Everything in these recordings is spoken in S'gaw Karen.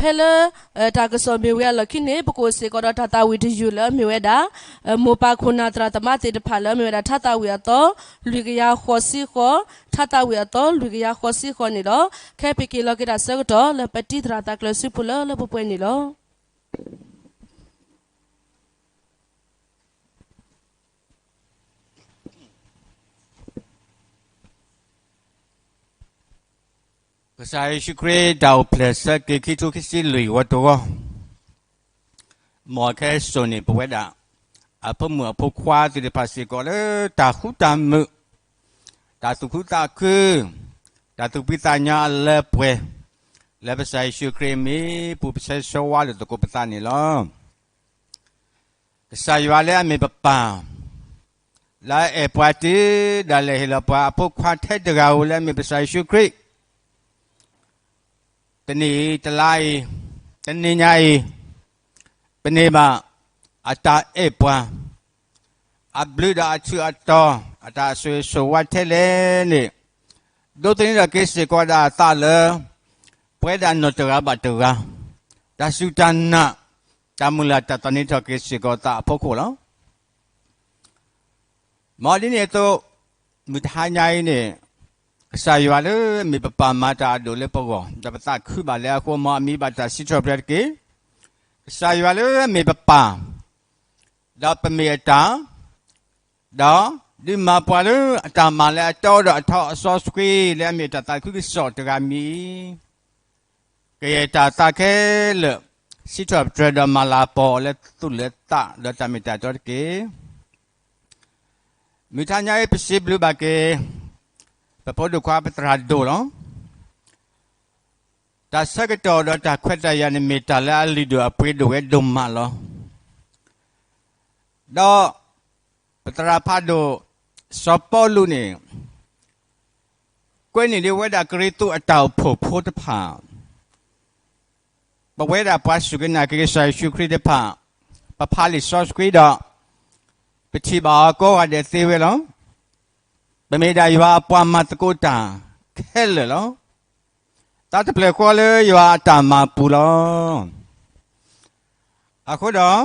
ဖဲလၢ တၢ်ကစီၣ်မ့ၢ်ဝံၤအလီၢ်ခံန့ၣ် ပကအိၣ်စ့ၢ်ကီးဒီးတၢ်သးဝံၣ်တယုၢ်လၢအမ့ၢ်ဝဲဒၣ် မိၢ်ပၢ်ခိၣ်နၢ်သရၣ်သမါသ့ၣ်တဖၣ်လၢအမ့ၢ်ဝဲဒၣ် ထါသးဝံၣ်အသီ လွံၢ်ကယၤဃိးဆံဃိး, ထါသးဝံၣ်အသီ လွံၢ်ကယၤဃိးဆံဃိးန့ၣ်လီၤ. ခဲပက့ၤလီၤက့ၤတၢ်ဆၢကတီၢ်လၢပတံၤသရၣ်သးကျၢၤစုပူၤလၢလၢပှဲၤပှဲၤန့ၣ်လီၤ. ကစၢ်ယ့ၣ်ၡူးခရံာ်တၢ်အိၣ်ဖျဲၣ်ဆၢက့ၤခံထိခံဆံလွံၢ်ဝီတဝီ, မ်အခဲစိာ်န့ၣ် ပဝဲဒၣ် အဖိမုၣ်အဖိခွါသ့ၣ်တဖၣ်စ့ၢ်ကီးလၢတၢ်ဃူတၢ်မုာ်, တၢ်သူၣ်ခုသးခု, တၢ်သူၣ်ဖှံသးညီအလၢပှဲၤ, လၢကစၢ်ယ့ၣ်ၡူးခရံာ်မ့ၢ်ပူၤပဆၢဆၢဝါလိာ်သကိးပသးန့ၣ်လီၤ. ကစၢ်ယွၤလၢအမ့ၢ်ပပၢ်, လၢအအဲၣ်ပှၤတုၤဒၣ်လဲာ်ဟ့ၣ်လီၤပှၤအဖိခွါထဲတဂၤဧိၤလၢအမ့ၢ်ကစၢ်ယ့ၣ်ၡူးခရံာ်, တနံၤအံၤ တလါအံၤ, တနံၤညါအံၤ, ပန့ၢ်ဘၣ် အတၢ်အဲၣ်ပှၤ, အဘျုးဒီးအထူးအတီၤ, အတၢ်ဆိၣ်ဂ့ၤဆိၣ်ဝါထဲလဲၣ်န့ၣ်, ဒိးသန့ၤထီၣ်က့ၤစ့ၢ်ကီးဒၣ်အသးလၢ ပဝဲဒၣ်နီၢ်တဂၤဘၣ်တဂၤ, တၢ်စူၢ်တၢ်နာ်, တၢ်မုၢ်လၢ်တၢ်သန့ၤထီၣ်က့ၤစ့ၢ်ကီးသးအဖီခိၣ်လီၤ. မ်ဒ်န့ၣ်အသိး, မုၢ်တဟါညါအံၤန့ၣ်, ကစၢ်ယွၤလၢအမ့ၢ်ပပၢ်မၤတၢ်အဒိၣ်လၢပဂီၢ်, ဒီးပသးခုဘၣ်လၢအဃိ မ်အမံၤဘၣ်တၢ်စံးထီၣ်ပတြၢၤတက့ၢ်. ကစၢ်ယွၤလၢအမ့ၢ်ပပၢ်, ဒီးပမ့ၢ်အတၢ်, ဒီးဒုးမၤပှၤလၢအတၢ်မၤလၢအတီဒီးအထီအစီဆှံ လၢအမ့ၢ်တၢ်သးခုကစီၣ်တဂၤမံၤအံၤ, ကယဲၢ်တၢ်သးခဲလၢာ် စံးထီၣ်ပတြၢၤဒီးမၤလၤကပီၤအီၤလၢသူၣ်လၢသး ဒီးတၢ်မ့ၢ်တၢ်တီတက့ၢ်. မုၢ်တဟါညါအံၤ ပစံးဘျုးဘၣ်က့ၤ ပဖိဒိၣ်ခွါပသရၣ်ဒိၣ်လီၤ. တၢ်ဆၢကတီၢ်ဒီးတၢ်ခွဲးတၢ်ယာ်န့ၣ် မ့ၢ်တၢ်လၢအလုၢ်ဒိၣ်အပှ့ၤဒိၣ်ဝဲဒိၣ်မးလီၤ. ဒီးပသရၣ်ဖးဒိၣ်စီၤပီလူးန့ၣ် ကွဲးန့ၢ်ဒံးဝဲဒၣ်ကရံၣ်သူးအတၢ်အိၣ်ဖှိၣ်ဖိတဖၣ်, ပဝဲဒၣ်ပှၤစူၢ်က့ၤနာ်က့ၤကစၢ်ယ့ၣ်ၡူးခရံာ်တဖၣ်, ပဖးလံာ်စီဆှံဒီး ပထံၣ်ဘၣ်အီၤကိးဂၤဒဲးသ့ဝဲလီၤ. ပမ့ၢ်ဒၣ်ယွၤအပှၤမၤသကိးတၢ်ခဲလၢာ်လီၤ. တၢ်တဖျၢၣ်ဃီလၢယွၤအတၢ်မၤပူၤလီၤ. အဃိဒီး,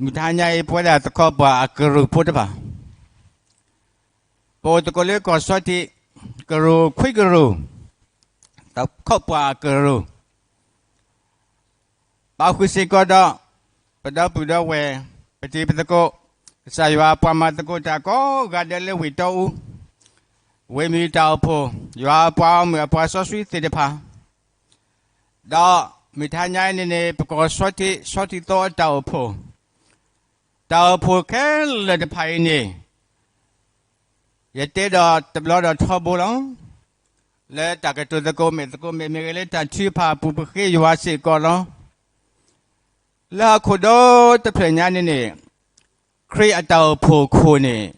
မုၢ်တဟါညါအံၤ ပဝဲဒၣ်သခီပှၢ်အကရူၢ်ဖိတဖၣ်, ပအိၣ်သကိးလၢကီၢ်ဆီထံး, ကရူၢ်ခွံကရူၢ်, သခီပှၢ်အကရူၢ် ပာ်ဃုာ်စ့ၢ်ကီးဒီး ပဒီပုၢ်ဒီဝဲၢ်, ပတံၤပသကိး, ကစၢ်ယွၤအပှၤမၤသကိးတၢ်ကိးဂၤဒဲးလၢဝ့ၢ်တီအူ, ဝ့ၢ်မုၢ်တၢ်အိၣ်ဖှိၣ်, ယွၤအပှၤဂီၢ်မုၢ်အပှၤစီဆှံသ့ၣ်တဖၣ်, ဒီးမုၢ်တဟါညါအံၤန့ၣ်န့ၣ် ပကီၢ်ဆီထံး, ဆီထံးသီအတၢ်အိၣ်ဖှိၣ်, တၢ်အိၣ်ဖှိၣ်ခဲလၢာ်တဖၣ်အံၤန့ၣ် ယတဲဒီးတဘျီဒီးထီဘိလီၤ. လၢတၢ်ကတိၤသကိးမဲာ်သကိးမဲာ် မ့ၢ်ဂ့ၤလၢတၢ်ထုကဖၣ်အပူၤ ပဃ့ယွၤစ့ၢ်ကီးလီၤ. လၢဟီၣ်ခိၣ်ဒီတဖျၢၣ်ညါန့ၣ်န့ၣ်, ခရံာ်အတၢ်အိၣ်ဖှိၣ်ခိၣ်န့ၣ်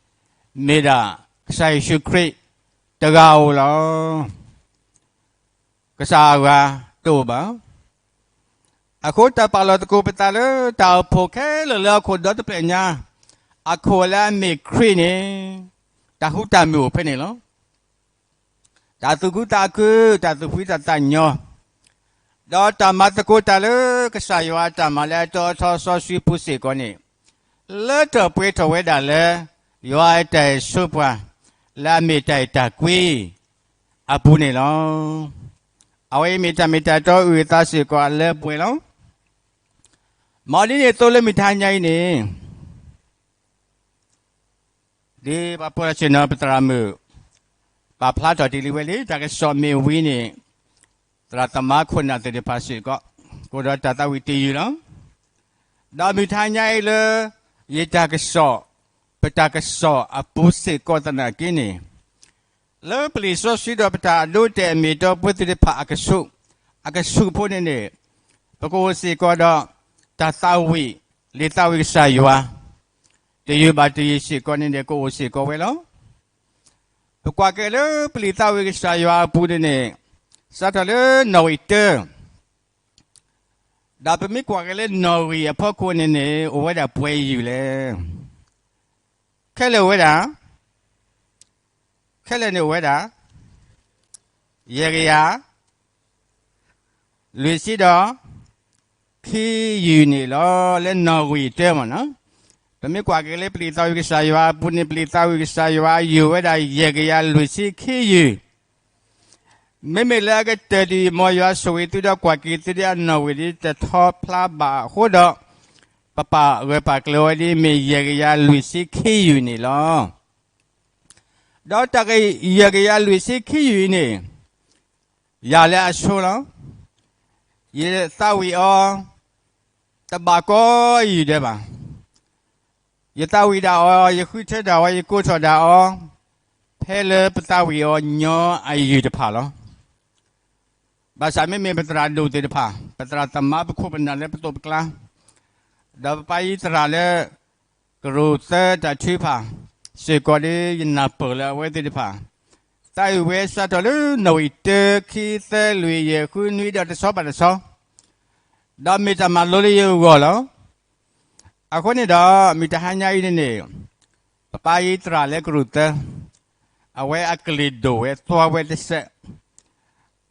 မ့ၢ်ဒၣ်ကစၢ်ယ့ၣ်ၡူးခရံာ်တဂၤဧိၤလီၤ. ကစၢ်အဂၤတအိၣ်ဘၣ်. အဃိတၢ်ပာ်လီၤသကိးပသးလၢတၢ်အိၣ်ဖှိၣ်ခဲလၢာ်လၢဟီၣ်ခိၣ်ဒီတဖျၢၣ်ညါ, အခိၣ်လၢအမ့ၢ်ခရံာ်န့ၣ်, တၢ်ဃူတၢ်မုာ်အိၣ်ဖဲန့ၣ်လီၤ. တၢ်သူၣ်ခုသးခု, တၢ်သူၣ်ဖှံသးညီ, ဒီးတၢ်မၤသကိးတၢ်လၢကစၢ်ယွၤအတၢ်မၤလၢအတီအထီစီဆှံပူၤစ့ၢ်ကီးန့ၣ်, လၢထီၣ်ပှဲၤထီၣ်ဝဲဒၣ်လၢ ယွၤအတၢ်အဲၣ်ဆိပှၤ လၢအမ့ၢ်တၢ်အဲၣ်တၢ်ကွံအပူၤန့ၣ်လီၤ. အဝဲအံၤမ့ၢ်တၢ်မ့ၢ်တၢ်တီအုၣ်အသးစ့ၢ်ကီးအလၢပှဲၤလီၤ. မ်ဒ်န့ၣ်အသိးလၢမုၢ်တဟါညါအံၤန့ၣ် ဒ်ပှၤပၢဆှၢနီၤပသရၣ်မုၣ် ပာ်ဖျါထီၣ်တ့ၢ်လံဝဲလံ တၢ်ကစီၣ်မ့ၢ်ဝံၤန့ၣ်, သရၣ်သမါခိၣ်နၢ်သ့ၣ်တဖၣ်စ့ၢ်ကီး ကအိၣ်ဒီးတၢ်သးဝံၣ်တယုၢ်လီၤ. ဒီးမုၢ်တဟါညါအံၤလၢ ယတၢ်ကစီၣ်, ပတၢ်ကစီၣ်အပူၤစ့ၢ်ကီးသနာ်က့န့ၣ်, လၢပလံာ်စီဆှံဒီးပတၢ်အဒိအတဲာ်အမ့ၢ်အတီဖိသ့ၣ်တဖၣ်အကဆူး, အကဆူးဖိန့ၣ်န့ၣ်, ပကအိၣ်စ့ၢ်ကီးဒီး တၢ်သးဝံၣ်, လံာ်သးဝံၣ်ကစၢ်ယွၤ တယုၢ်ဘၣ်တယုၢ်စ့ၢ်ကီးန့ၣ်န့ၣ် ကအိၣ်စ့ၢ်ကီးဝဲလီၤ. ပကွၢ်က့ၤလၢပလံာ်သးဝံၣ်ကစၢ်ယွၤအပူၤန့ၣ်န့ၣ်, စးထီၣ်လၢနီၣ်ဂံၢ်တၢ, ဒီးပမ့ၢ်ကွၢ်က့ၤလၢနီၣ်ဂံၢ်အဖီခိၣ်န့ၣ်န့ၣ် အိၣ်ဝဲဒၣ်ပှဲၤယုၢ်လဲၣ်. ခဲလၢာ်အိၣ်ဝဲဒၣ်, ခဲလၢာ်န့ၣ်အိၣ်ဝဲဒၣ် ယဲၢ်ကယၤ လွံၢ်ဆံဒီး ခံယုၢ်န့ၣ်လီၤ. လၢနီၣ်ဂံၢ်တၢမ့ၢ်နီၤ, ပမ့ၢ်ကွၢ်က့ၤလၢပျံၤသးဝံၣ်ကစၢ်ယွၤအပူၤန့ၣ် ပျံၤသးဝံၣ်ကစၢ်ယွၤယုၢ်ဝဲဒၣ်ယဲၢ်ကယၤလွံၢ်ဆံခံယုၢ်. မ့မ့ၢ်လၢအကတၢၢ်တယုၢ် မ်ယွၤဆိၣ်ဂ့ၤသုဒီးကွၢ်က့ၤသုဒ်အနီၣ်ဂံၢ်ဒ်တထီဖျါဘၣ်အဃိဒီး, ပပာ်ဂၢၢ်ပာ်ကျၢၤဝဲဒ်မ့ၢ်ယဲၢ်ကယၤလွံၢ်ဆံခံယုၢ်န့ၣ်လီၤ. ဒီးတၢ်ကယဲၢ်ကယၤလွံၢ်ဆံခံယုၢ်အံၤန့ၣ်, ယၤလၢအဆိလီၤ. ယသးဝံၣ်အီၤ တဘၣ်ကိးယုၢ်ဒဲးဘၣ်. ယသးဝံၣ်ဒၣ်အီၤ, ယဃုထၢဒၣ်အီၤ, ယကိးထီၣ်ဒၣ်အီၤ, ဖဲလၢပသးဝံၣ်အီၤညီအယုၢ်တဖၣ်လီၤ. ဘၣ်ဆၣ်မ့မ့ၢ်ပသရၣ်ဒိၣ်သ့ၣ်တဖၣ်, ပသရၣ်သမါပခိၣ်ပနၢ်လၢပသိးပကျါ, ဒီးပပၢ်ယံသရၣ်လၢ ကရူၢ်သၢတၢ်ထုကဖၣ်စ့ၢ်ကီးဒီး ယနၢ်ပၢၢ်လၢအဝဲသ့ၣ်တဖၣ် သးဝံၣ်ဝဲစးထီၣ်လၢနီၣ်ဂံၢ်တၢ ခံ သၢ လွံၢ် ယဲၢ် ဃု နွံ ဒီးတဆီဘၣ်တဆီ, ဒီးမ့ၢ်တၢ်မၤလိလၢယဂီၢ်လီၤ. အဃိန့ၣ်ဒီး မုၢ်တဟါညါအံၤန့ၣ်န့ၣ်, ပပၢ်ယံသရၣ်လၢကရူၢ်သၢ, အဝဲအကလံၤဒိၣ်ဝဲသွါဝဲတစဲး,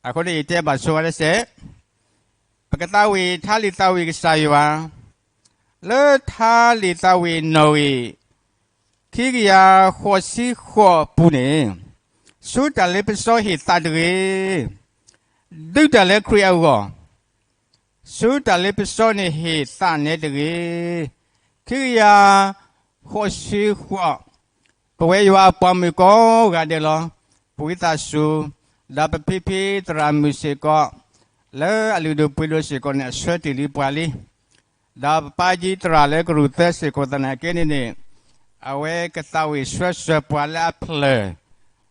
အဃိန့ၣ်ယတဲဘၣ်ဆိဝဲတစဲး, ပကသးဝံၣ်ထါလံာ်သးဝံၣ်ကစၢ်ယွၤ, လၢထါလံာ်သးဝံၣ်နီၣ်ဂံၢ် ခံကယၤဃိးဆံဃိးအပူၤန့ၣ်, ဆူတၢ်လ့ပစီဟ့ၣ်သးတဂ့ၤ, ဒုးတၢ်လၢခရံာ်အဂီၢ်, ဆူတၢ်လ့ပစီန့ၣ်ဟ့ၣ်သးနဲတဂ့ၤ. ခံကယၤဃိးဆံဃိး, ပဝဲယွၤအပှၤမုၣ်ကိးဂၤဒဲးလီၤ. ပဝံသးစူၤ, ဒီးပဖံဖံသရၣ်မုၣ်စ့ၢ်ကီး, လၢအလုၢ်ဒိၣ်ပှ့ၤဒိၣ်စ့ၢ်ကီးန့ၣ် အဆၢတ့ၢ်လံပှၤလံ. ဒီးပပၢ်ယံသရၣ်လၢကရူၢ်သၢစ့ၢ်ကီးသနာ်က့န့ၣ်န့ၣ်, အဝဲကသးဝံၣ်ဆှၢစၢၤပှၤလၢအဖျၢၣ်,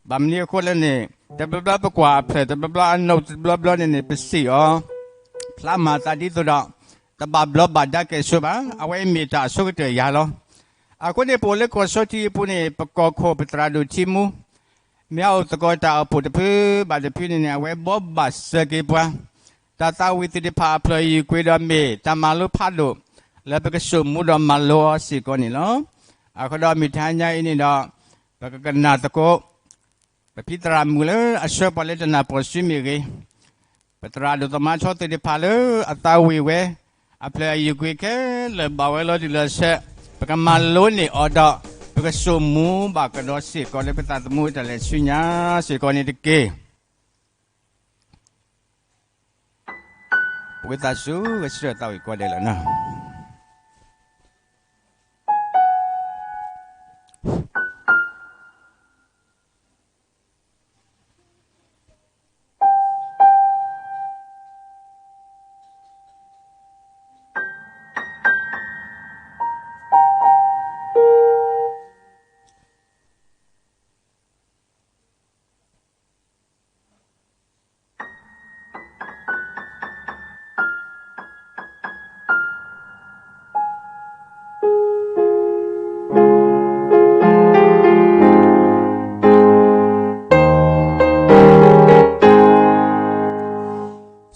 ဘၣ်မနုၤအဃိလဲၣ်န့ၣ်, တဘျီဘျီပကွၢ်အဖျၢၣ်, တဘျီဘျီအနိၣ်, တဘျီဘျီန့ၣ်န့ၣ် ပစံၣ်အီၤ, ဖျါမၤသးဒ်သိးဒီး, တဘၣ်ဘျီဘၣ်ဒါကဲၣ်ဆိးဘၣ်, အဝဲမ့ၢ်တၢ်အဆိကတၢၢ်ယၤလီၤ. အဃိန့ၣ် ပအိၣ်လၢကီၢ်စီထံအပူၤန့ၣ် ပကီၢ်ခိၣ်ပသရၣ်ဒိၣ်ထံမူ မ့ၢ်အအိၣ်သကိးတၢ်အိၣ်ဖှိၣ်တဖုဘၣ်တဖုန့ၣ်န့ၣ် အဝဲဘိးဘၣ်စၢၤက့ၤပှၤ, တၢ်သးဝံၣ်သ့ၣ်တဖၣ်အဖျၢၣ်အယုၢ်ကွံာ်ဒီးမ့ၢ်တၢ်မၤလိဖးဒိၣ်, လၢပကစိာ်မူဒီးမၤလိအီၤစ့ၢ်ကီးန့ၣ်လီၤ. အဃိဒီးမုၢ်တဟါညါအံၤန့ၣ်ဒီး, ပကကနၣ်သကိး, ပဖံသရၣ်မုၣ်လၢအဆှၢပှၤလၢတနၢ်ပၢၢ်စုမ့ၢ်ဂ့ၤ, ပသရၣ်ဒိၣ်သမါထီသ့ၣ်တဖၣ်လၢအသးဝံၣ်ဝဲ, အဖျၢၣ်အယုၢ်ကွံာ်ခဲလၢာ်ဘၣ်ဝဲလီၤတံၢ်လီၤဆဲး, ပကမၤလိန့ၢ်အီၤဒီး, ပကစိာ်မူဘၣ်ကဒီးစ့ၢ်ကီးလၢပသးသမူတၢ်လဲၤဆူညါစ့ၢ်ကီးန့ၣ်တက့ၢ်. ပဝဲသးစူၤဂဲၤဆၢထၢၣ်သးဝံၣ်ကိးဂၤဒဲးလီၤနီၤ.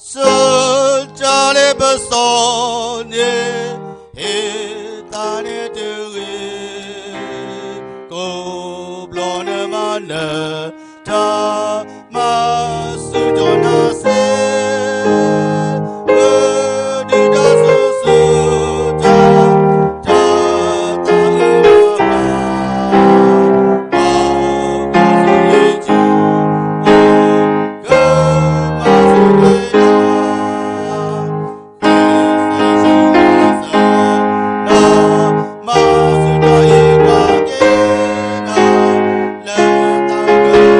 စၢတၢ်လ့ပစီန့ၣ်, ဟ့ၣ်သးန့ၣ်တဂ့ၤ, ကိးဘျီနမၤနၢၤ, တၢ်မၤဆူၣ်ထီၣ်နၤစ့ၢ်, လၢဒုၣ်ဒါစုဆူၣ်တၢ်, တၢ်သးအုးမၤဘၣ်, ဘၣ်ကီဆူယ့ၣ်ၡူး, ကမၤဆူၣ်ထီၣ်ယၤ မၤဆူၣ်ထီၣ်ယပှၤက့ၤနၤ, လၢတၢ်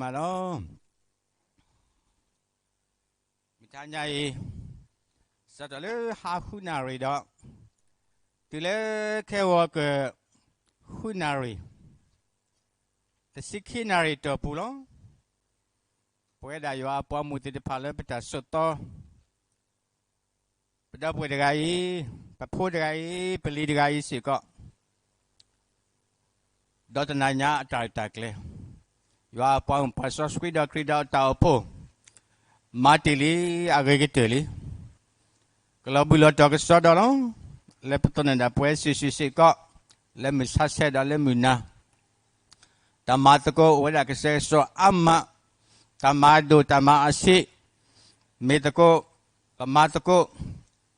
မးလီၤ. မုၢ်ထါညါအံၤ စးထီၣ်လၢဟါဃုနၣ်ရံၣ်ဒီး တုၤလၢခဲဂီၤက ဃုနၣ်ရံၣ်, တဆံခံနၣ်ရံၣ်တီၢ်ပူၤလီၤ. ပဝဲဒၣ်ယွၤအပှၤမုၣ်သ့ၣ်တဖၣ်လၢပတၢ်ဆိးသီ ပဒီပုၢ်ဝဲၢ်တဂၤအံၤ, ပဖိတဂၤအံၤ, ပလံၤတဂၤအံၤစ့ၢ်ကီး, ဒီးတနၤညါအတၢ်ရဲၣ်တၢ်ကျဲၤ, ယွၤအပှၤမုၣ်ပှၤစီဆှံဒီးခရံာ်ဒီးတၢ်အိၣ်ဖှိၣ် မၤတ့ၢ်လံ, အဂ့ၤကတၢၢ်လံ. ကလီၤဘှံးလီၤတီၤကစီဒီလီၤ. လၢပသနၢၣ်ဒၣ်ပဝဲစုာ်စုာ်စ့ၢ်ကီး, လၢမုၢ်ဆါဆဲးဒီးလၢမုၢ်နၤ တၢ်မၤသကိးအိၣ်ဝဲဒၣ်ကစဲးကစီးအါမး, တၢ်မၤဒိၣ်တၢ်မၤအဆံး, မ့ၢ်သကိး, ပမၤသကိး,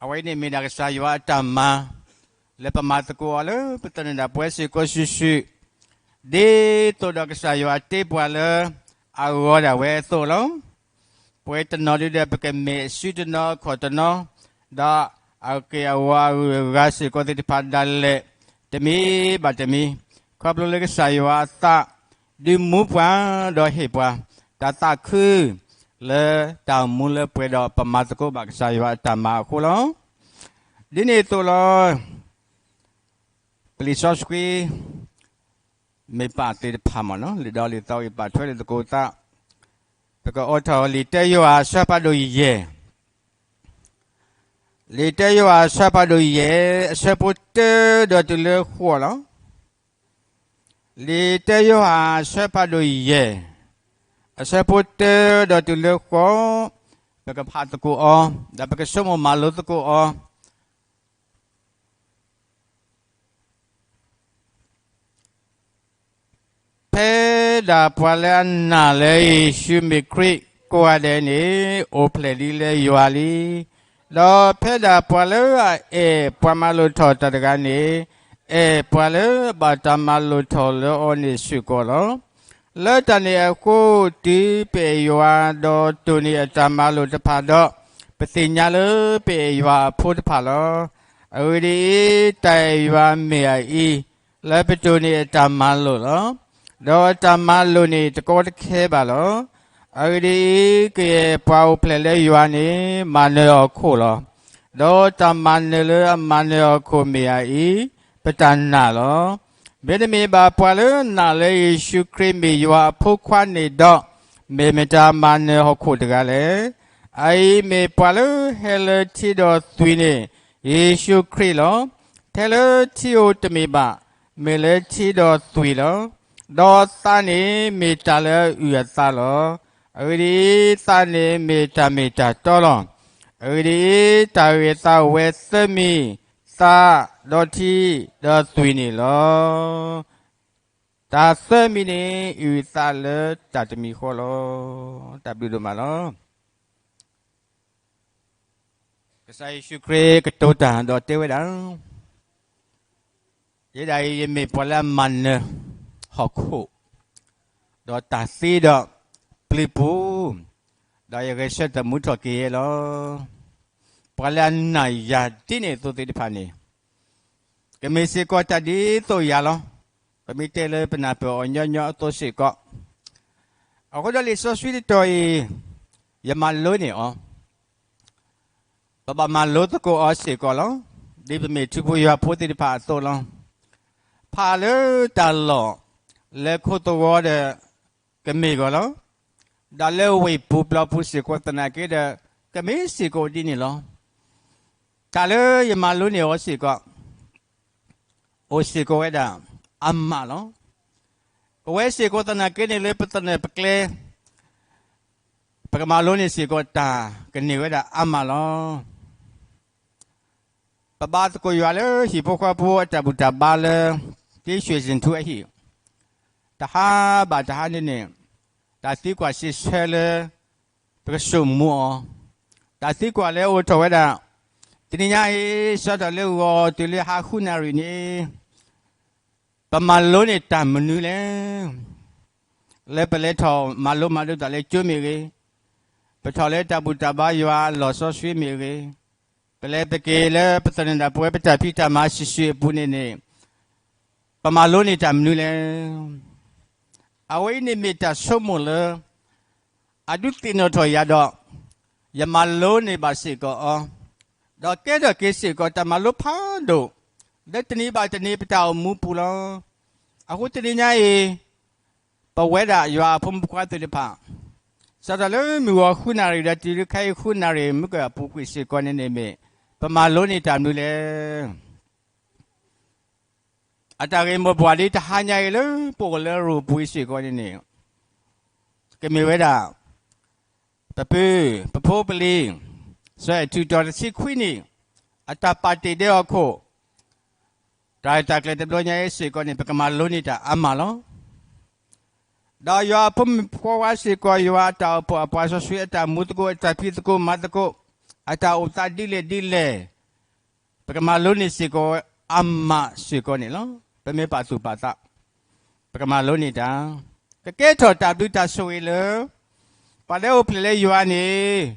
အဝဲန့ၣ်မ့ၢ်ဒၣ်ကစၢ်ယွၤအတၢ်မၤ, လၢပမၤသကိးအီၤလၢပသနၢၣ်ဒၣ်ပဝဲစ့ၢ်ကီးစုာ်စုာ်, ဒ်သိးဒီးကစၢ်ယွၤတ့ပှၤလၢအဂီၤဒၣ်ဝဲအသိးလီၤ. ပဝဲတနီၤဒုဒီးပကမ့ၢ်အစုတနီၤအခီၣ်တနီၤ, ဒီးအက့ၢ်အဂီၤအဂုၤအဂၤစ့ၢ်ကီးသ့ၣ်တဖၣ်ဒၣ်လဲာ်, တမံၤဘၣ်တမံၤ, ခီဖျိလၢကစၢ်ယွၤအသး ဒုးမူပှၤဒီးဟ့ၣ်ပှၤ တၢ်သးခု လၢတၢ်မူလၢပှဲၤဒီး ပမၤသကိးဘၣ်ကစၢ်ယွၤအတၢ်မၤအဃိလီၤ. ဒ်န့ၣ်အသိးလီၤ. ပလံာ်စီဆှံ မ့ၢ်ပာ်သ့ၣ်တဖၣ်မ့ၢ်နီၤ လံာ်ဒီးလံာ်သီဂ့ၢ် ပာ်ထွဲလၢသကိးသး, ပကအိးထီၣ်လံာ်တၢယိၤဟၣ်အဆၢဖးဒိၣ်ယဲၢ်, လံာ်တၢယိၤဟၣ်အဆၢဖးဒိၣ်ယဲၢ် အဆၢဖိတၢဒီးတုၤလၢဃိးလီၤ. လံာ်တၢယိၤဟၣ်အဆၢဖးဒိၣ်ယဲၢ်, အဆၢဖိတၢဒီးတုၤလၢဃိး, ပကဖးသကိးအီၤ, ဒီးပကဆိကမိၣ်မၤလိသကိးအီၤ. ဖဲဒၣ်ပှၤလၢအနာ်လၢယ့ၣ်ၡူးမ့ၢ်ခရံာ်ကိးဂၤဒဲးန့ၣ် အိၣ်ဖျဲၣ်လံလၢယွၤလံ. ဒီးဖဲဒၣ်ပှၤလၢအအဲၣ်ပှၤမၤလိာ်ထီၣ်တၢ်တဂၤန့ၣ် အဲၣ်ပှၤလၢအဘၣ်တၢ်မၤလိာ်ထီၣ်လၢအီၤန့ၣ်စ့ၢ်ကီးလီၤ. လၢတၢ်န့ၣ်အဃိ တုၤပအဲၣ်ယွၤဒီးတိၢ်န့ၢ်အတၢ်မၤလိာ်တဖၣ်ဒီး, ပသ့ၣ်ညါလၢပအဲၣ်ယွၤအဖိတဖၣ်လီၤ. အဂ့ၢ်ဒ်အံၤ, တၢ်အဲၣ်ယွၤမ့ၢ်အအံၤ, လၢပတိၢ်န့ၢ်အတၢ်မၤလိာ်လီၤ. ဒီးတၢ်မၤလိာ်န့ၣ်တကီတခဲဘၣ်လီၤ. အဂ့ၢ်ဒ်အံၤ, ကယဲၢ်ပှၤအိၣ်ဖျဲၣ်လၢယွၤန့ၣ် မၤနၢၤဟီၣ်ခိၣ်လီၤ. ဒီးတၢ်မၤနၢၤလၢအမၤနၢၤဟီၣ်ခိၣ်မ့ၢ်အအံၤ, ပတၢ်နာ်လီၤ. မ့တမ့ၢ်ဘၣ်ပှၤလၢအနာ်လၢယ့ၣ်ၡူးခရံာ်မ့ၢ်ယွၤအဖိခွါန့ၣ်ဒီး, မ့ၢ်မတၤမၤနၢၤဟီၣ်ခိၣ်တဂၤလဲၣ်. အအံၤမ့ၢ်ပှၤလၢဟဲလၢထံဒီးသွံၣ်န့ၣ် ယ့ၣ်ၡူးခရံာ်လီၤ. ထဲလၢထံဧိၤတမ့ၢ်ဘၣ်, မ့ၢ်လၢထံဒီးသွံၣ်လီၤ. ဒီးသးန့ၣ်မ့ၢ်တၢ်လၢအအုၣ်အသးလီၤ. အဂ့ၢ်ဒ်အံၤ, သးန့ၣ်မ့ၢ်တၢ်မ့ၢ်တၢ်တီလီၤ. အဂ့ၢ်ဒ်အံၤ, တၢ်ဂ့ၢ်သးအိၣ်ဝဲသၢမံၤ, သး, ဒီးထံ, ဒီးသွံၣ်န့ၣ်လီၤ. တၢ်သၢမံၤန့ၣ် အုၣ်သးလၢတၢ်တမံၤဃီလီၤ. တၢ်ဘျုးဒိၣ်မးလီၤ. ကစၢ်ယ့ၣ်ၡူးခရံာ်ကတိၤတၢ်ဒီးတဲဝဲဒၣ်, ယဲဒၣ်အံၤ ယမ့ၢ်ပှၤလၢအမၤနၢၤဟီၣ်ခိၣ်, ဒီးတၢ်သံဒီးပျုၤပူၤ, ဒီးယဂဲၤဆၢထၢၣ်မူထီၣ်က့ၤယဲလီၤ. ပှၤလၢအနာ်ယၤဒ်န့ၣ်အသိးသ့ၣ်တဖၣ်န့ၣ် ကမ့ၢ်စ့ၢ်ကီးတၢ်ဒ်သိးယၤလီၤ. ပမ့ၢ်တဲလၢပနၢ်ပၢၢ်အီၤညီညီအသိးစ့ၢ်ကီး, အဃိဒီးလံာ်စီဆှံတတီၤအံၤ ယမၤလိန့ၢ်အီၤ, ပဘၣ်မၤလိသကိးအီၤစ့ၢ်ကီးလီၤ. ဒ်ပမ့ၢ်ထူဖိယွၤဖိသ့ၣ်တဖၣ်အသိးလီၤ. ဖးလၢတၢ်လီၢ်လၢခိသဝီဒီး ကမ့ၢ်ဂီၤလီၤ. ဒီးလၢဝ့ၢ်ပူၤပျီပူၤစ့ၢ်ကီးသနာ်က့ဒီး ကမ့ၢ်စ့ၢ်ကီးဒ်န့ၣ်လီၤ. တၢ်လၢယမၤလိန့ၢ်အီၤစ့ၢ်ကီး အိၣ်စ့ၢ်ကီးဝဲဒၣ်အါမးလီၤ. ပဝဲစ့ၢ်ကီးသနာ်က့န့ၣ်လၢပသနၢၣ်ပကျဲ ပကမၤလိန့ၢ်စ့ၢ်ကီးတၢ်ကန့ၢ်ဝဲဒၣ်အါမးလီၤ. ပဘါသကိးယွၤလၢဟံၣ်ဖိဃီဖိအတၢ်ဘူၣ်တၢ်ဘါလၢ တ့ၢ်ဆှံၣ်စ့ၣ်ထူအဟံၣ်, တဟါဘၣ်တဟါန့ၣ်န့ၣ် တၢ်သံကွၢ်စံးဆၢလၢ ပကဆိကမိၣ်အီၤ, တၢ်သံကွၢ်လၢအိၣ်ထီၣ်ဝဲဒၣ်, တနံၤညါအံၤ စးထီၣ်လၢဂီၤတုၤလၢဟါဃုနၣ်ရံၣ်န့ၣ် ပမၤလိန့ၢ်တၢ်မနုၤလဲၣ်. လၢပလဲၤထီၣ်မၤလိမၤဒိးတၢ်လၢကၠိမ့ၢ်ဂ့ၤ, ပထီၣ်လၢတၢ်ဘူၣ်တၢ်ဘါယွၤအလီၢ်စီဆှံမ့ၢ်ဂ့ၤ, ပလဲၤပက့ၤလၢပသနၢၣ်ဒၣ်ပဝဲပတၢ်ဖံးတၢ်မၤစုာ်စုာ်အပူၤန့ၣ်န့ၣ်, ပမၤလိန့ၢ်တၢ်မနုၤလဲၣ်. အဝဲအံၤန့ၣ်မ့ၢ်တၢ်ဆိကမိၣ်လၢ အဒုးသ့ၣ်နီၣ်ထီၣ်ယၤဒီး ယမၤလိန့ၢ်ဘၣ်စ့ၢ်ကီးအီၤ, ဒီးကဲထီၣ်က့ၤစ့ၢ်ကီးတၢ်မၤလိဖးဒိၣ် လၢတနံၤဘၣ်တနံၤပတၢ်အိၣ်မူပူၤလီၤ. အဃိတနံၤညါအံၤ ပဝဲဒၣ်ယွၤအဖိမုၣ်ဖိခွါသ့ၣ်တဖၣ် စးထီၣ်လၢမုၢ်ဂီၤဃုနၣ်ရံၣ် ဒီးတုၤလၢခဲအံၤဃုနၣ်ရံၣ်မုၢ်ကၢၢ်အပူၤကွံာ်စ့ၢ်ကီးန့ၣ်န့ၣ်မ့ၢ် ပမၤလိန့ၢ်တၢ်မနုၤလဲၣ်. အတၢ်ဂ့ၢ်မိၢ်ပှၢ်ဒ်တဟါညါအံၤလၢပအိၣ်လၢရိၣ်ပူၤအံၤစ့ၢ်ကီးန့ၣ်န့ၣ် ကမ့ၢ်ဝဲဒၣ် ပပုၢ် ပဖိပလံၤ စီၤအဲၣ်ထူးတီၤတဆံခွံနံၣ် အတၢ်ပာ်တ့ၢ်ဒဲဟီၣ်ခိၣ် တၢ်ရဲၣ်တၢ်ကျဲၤတဘျီညါအံၤစ့ၢ်ကီးန့ၣ် ပကမၤလိန့ၢ်တၢ်အါမးလီၤ. ဒီးယွၤအဖိမုၣ်ဖိခွါစ့ၢ်ကီး ယွၤအတၢ်အိၣ်ဖှိၣ်အပှၤစီဆှံ အတၢ်မူသကိး အတၢ်ဖံးသကိးမၤသကိး အတၢ်အိၣ်သးဒ်လဲၣ်ဒ်လဲၣ် ပကမၤလိန့ၢ်စ့ၢ်ကီးအါမးစ့ၢ်ကီးန့ၣ်လီၤ. ပမ့ၢ်ပာ်သူၣ်ပာ်သး ပကမၤလိန့ၢ်တၢ် ကကဲထီၣ်တၢ်ဘျုးတၢ်ဆိၣ်ဂ့ၤလၢ ပှၤလၢအအိၣ်ဖျဲၣ်လၢယွၤန့ၣ်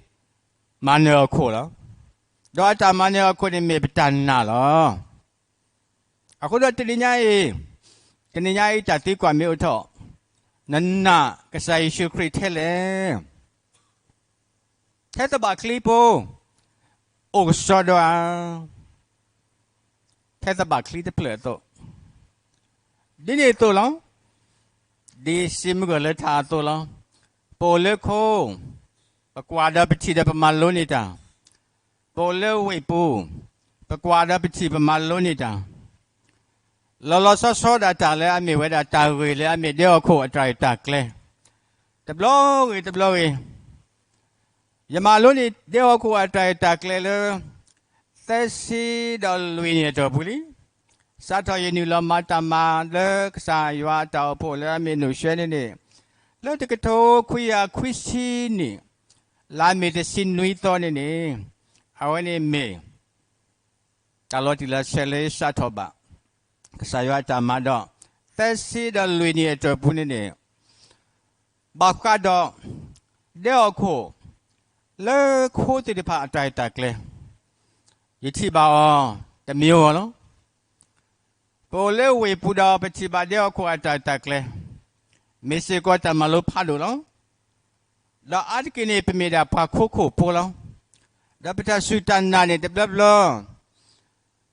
မၤနၢၤအခိၣ်လီၤ. ဒီးအတၢ်မၤနၢၤအခိၣ်န့ၣ်မ့ၢ်ပတၢ်နာ်လီၤ. အဃိဒီးတနံၤညါအံၤ, တနံၤညါအံၤတၢ်သံကွၢ်မ့ၢ်အိၣ်ထီၣ်, နနာ်ကစၢ်ယ့ၣ်ၡူးခရံာ်ထဲလဲၣ်. ထဲသဘၣ်ချံဖိ, အိၣ်ကစီဒီဧါ. ထဲသဘၣ်ချံတဖျၢၣ်အသိး, ဒ်န့ၣ်အသိးလီၤ. ဒ်စံးမုၢ်ကၢၢ်လၢထးအသိးလီၤ. ပအိၣ်လၢခိ, ပကွၢ်ဒီးပထံၣ်ဒီးပမၤလိန့ၢ်တၢ် ပအိၣ်လၢဝ့ၢ်ပူၤ, ပကွၢ်ဒီးပထံၣ်ပမၤလိန့ၢ်တၢ်, လီၤလီၤဆီဆီဒၣ်တၢ်လၢအမ့ၢ်ဝဲဒၣ်တၢ်ဂ့ၢ်လၢအမ့ၢ်ဒဲဟီၣ်ခိၣ်အတၢ်ရဲၣ်တၢ်ကျဲၤ, တဘျီဂ့ၤတဘျီဂ့ၤ, ယမၤလိန့ၢ်ဒဲဟီၣ်ခိၣ်အတၢ်ရဲၣ်တၢ်ကျဲၤလၢ သၢဆံဒီးလွံၢ်နံၣ်အတီၢ်ပူၤလံ. စးထီၣ်ယနုာ်လီၤမၤတၢ်မၤလၢကစၢ်ယွၤအတၢ်အိၣ်ဖှိၣ်လၢအမ့ၢ်နုာ်ဆှဲန့ၣ်န့ၣ်, လၢတကထိခွံကယၤခွံဆံနံၣ်, လါမ့ၤတဆံနွံသီန့ၣ်န့ၣ်, အဝဲန့ၣ်မ့ၢ် တၢ်လီၤတံၢ်လီၤဆဲးလၢယစးထီၣ်ဘၣ် ကစၢ်ယွၤအတၢ်မၤဒီး သၢဆံဒီးလွံၢ်နံၣ်အတီၢ်ပူၤန့ၣ်န့ၣ်, ဘၣ်ဃးဒီး ဒဲဟီၣ်ခိၣ် လၢခိသ့ၣ်တဖၣ်အတၢ်ရဲၣ်တၢ်ကျဲၤ, ယထံၣ်ဘၣ်အီၤ တမံၤဧိၤလီၤ. ပအိၣ်လၢဝ့ၢ်ပူၤဒီးပထံၣ်ဘၣ်ဒဲဟီၣ်ခိၣ်အတၢ်ရဲၣ်တၢ်ကျဲၤ, မ့ၢ်စ့ၢ်ကီးတၢ်မၤလိဖးဒိၣ်လီၤ. ဒီးအါတက့ၢ်န့ၣ် ပမ့ၢ်ဒၣ်ပှၤခိခိၣ်ဖိလီၤ. ဒီးပတၢ်စူၢ်တၢ်နာ်န့ၣ်တဘျီဘျီ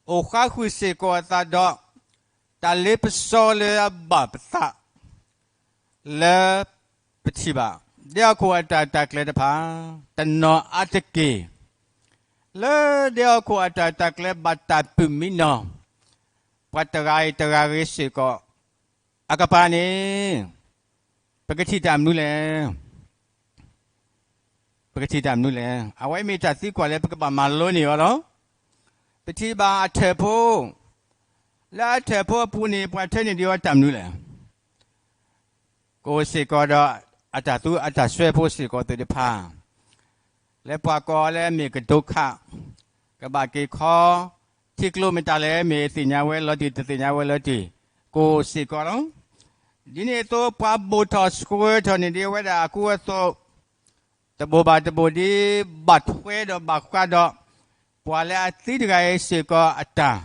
အိၣ်ဃါဃုာ်စ့ၢ်ကီးအသးဒီး တၢ်လ့ပစီလၢအဘၣ်ပသး လၢပထံၣ်ဘၣ် ဒဲဟီၣ်ခိၣ်အတၢ်ရဲၣ်တၢ်ကျဲၤတဖၣ် တနီၤအါတက့ၢ်, လၢဒဲဟီၣ်ခိၣ်အတၢ်ရဲၣ်တၢ်ကျဲၤဘၣ်တၢ်ပုၢ်မံနီၤ ပှၤတဂၤအံၤတဂၤဂ့ၤစ့ၢ်ကီး အကပၤန့ၣ် ပကထံၣ်တၢ်မနုၤလဲၣ်. ပကထံၣ်တၢ်မနုၤလဲၣ်. အဝဲမ့ၢ်တၢ်သံကွၢ်လၢပကဘၣ်မၤလိန့ၢ်အီၤလီၤ. ပထံၣ်ဘၣ်အထၢၣ်ဖိ, လၢအထၢၣ်ဖိအပူၤန့ၣ် ပှၤထၢနုာ်ဒံးအီၤတၢ်မနုၤလဲၣ်. ကအိၣ်စ့ၢ်ကီးဒီး အတၢ်သူအတၢ်စွဲဖိစ့ၢ်ကီးသ့ၣ်တဖၣ်, လၢပှၤကိးလၢအမ့ၢ်ကဒိခး, ကဘၣ်က့ၤခီ, ထံကျိမတၤလဲၣ် မ့ၢ်သ့ၣ်ညါဝဲလီၤတံၢ် တသ့ၣ်ညါဝဲလီၤတံၢ်, ကအိၣ်စ့ၢ်ကီးလီၤ. ဒ်န့ၣ်အသိး ပှၤဘိၣ်ထီၣ်ဆှၢထီၣ်န့ၢ်ဒံးဝဲဒၣ်အကူအသိး တဘိၣ်ဘၣ်တဘိၣ်ဒ် ဘၣ်ထွဲဒီးဘၣ်ဃးဒီး ပှၤလၢအသံတဂၤအံၤစ့ၢ်ကီးအတၢ်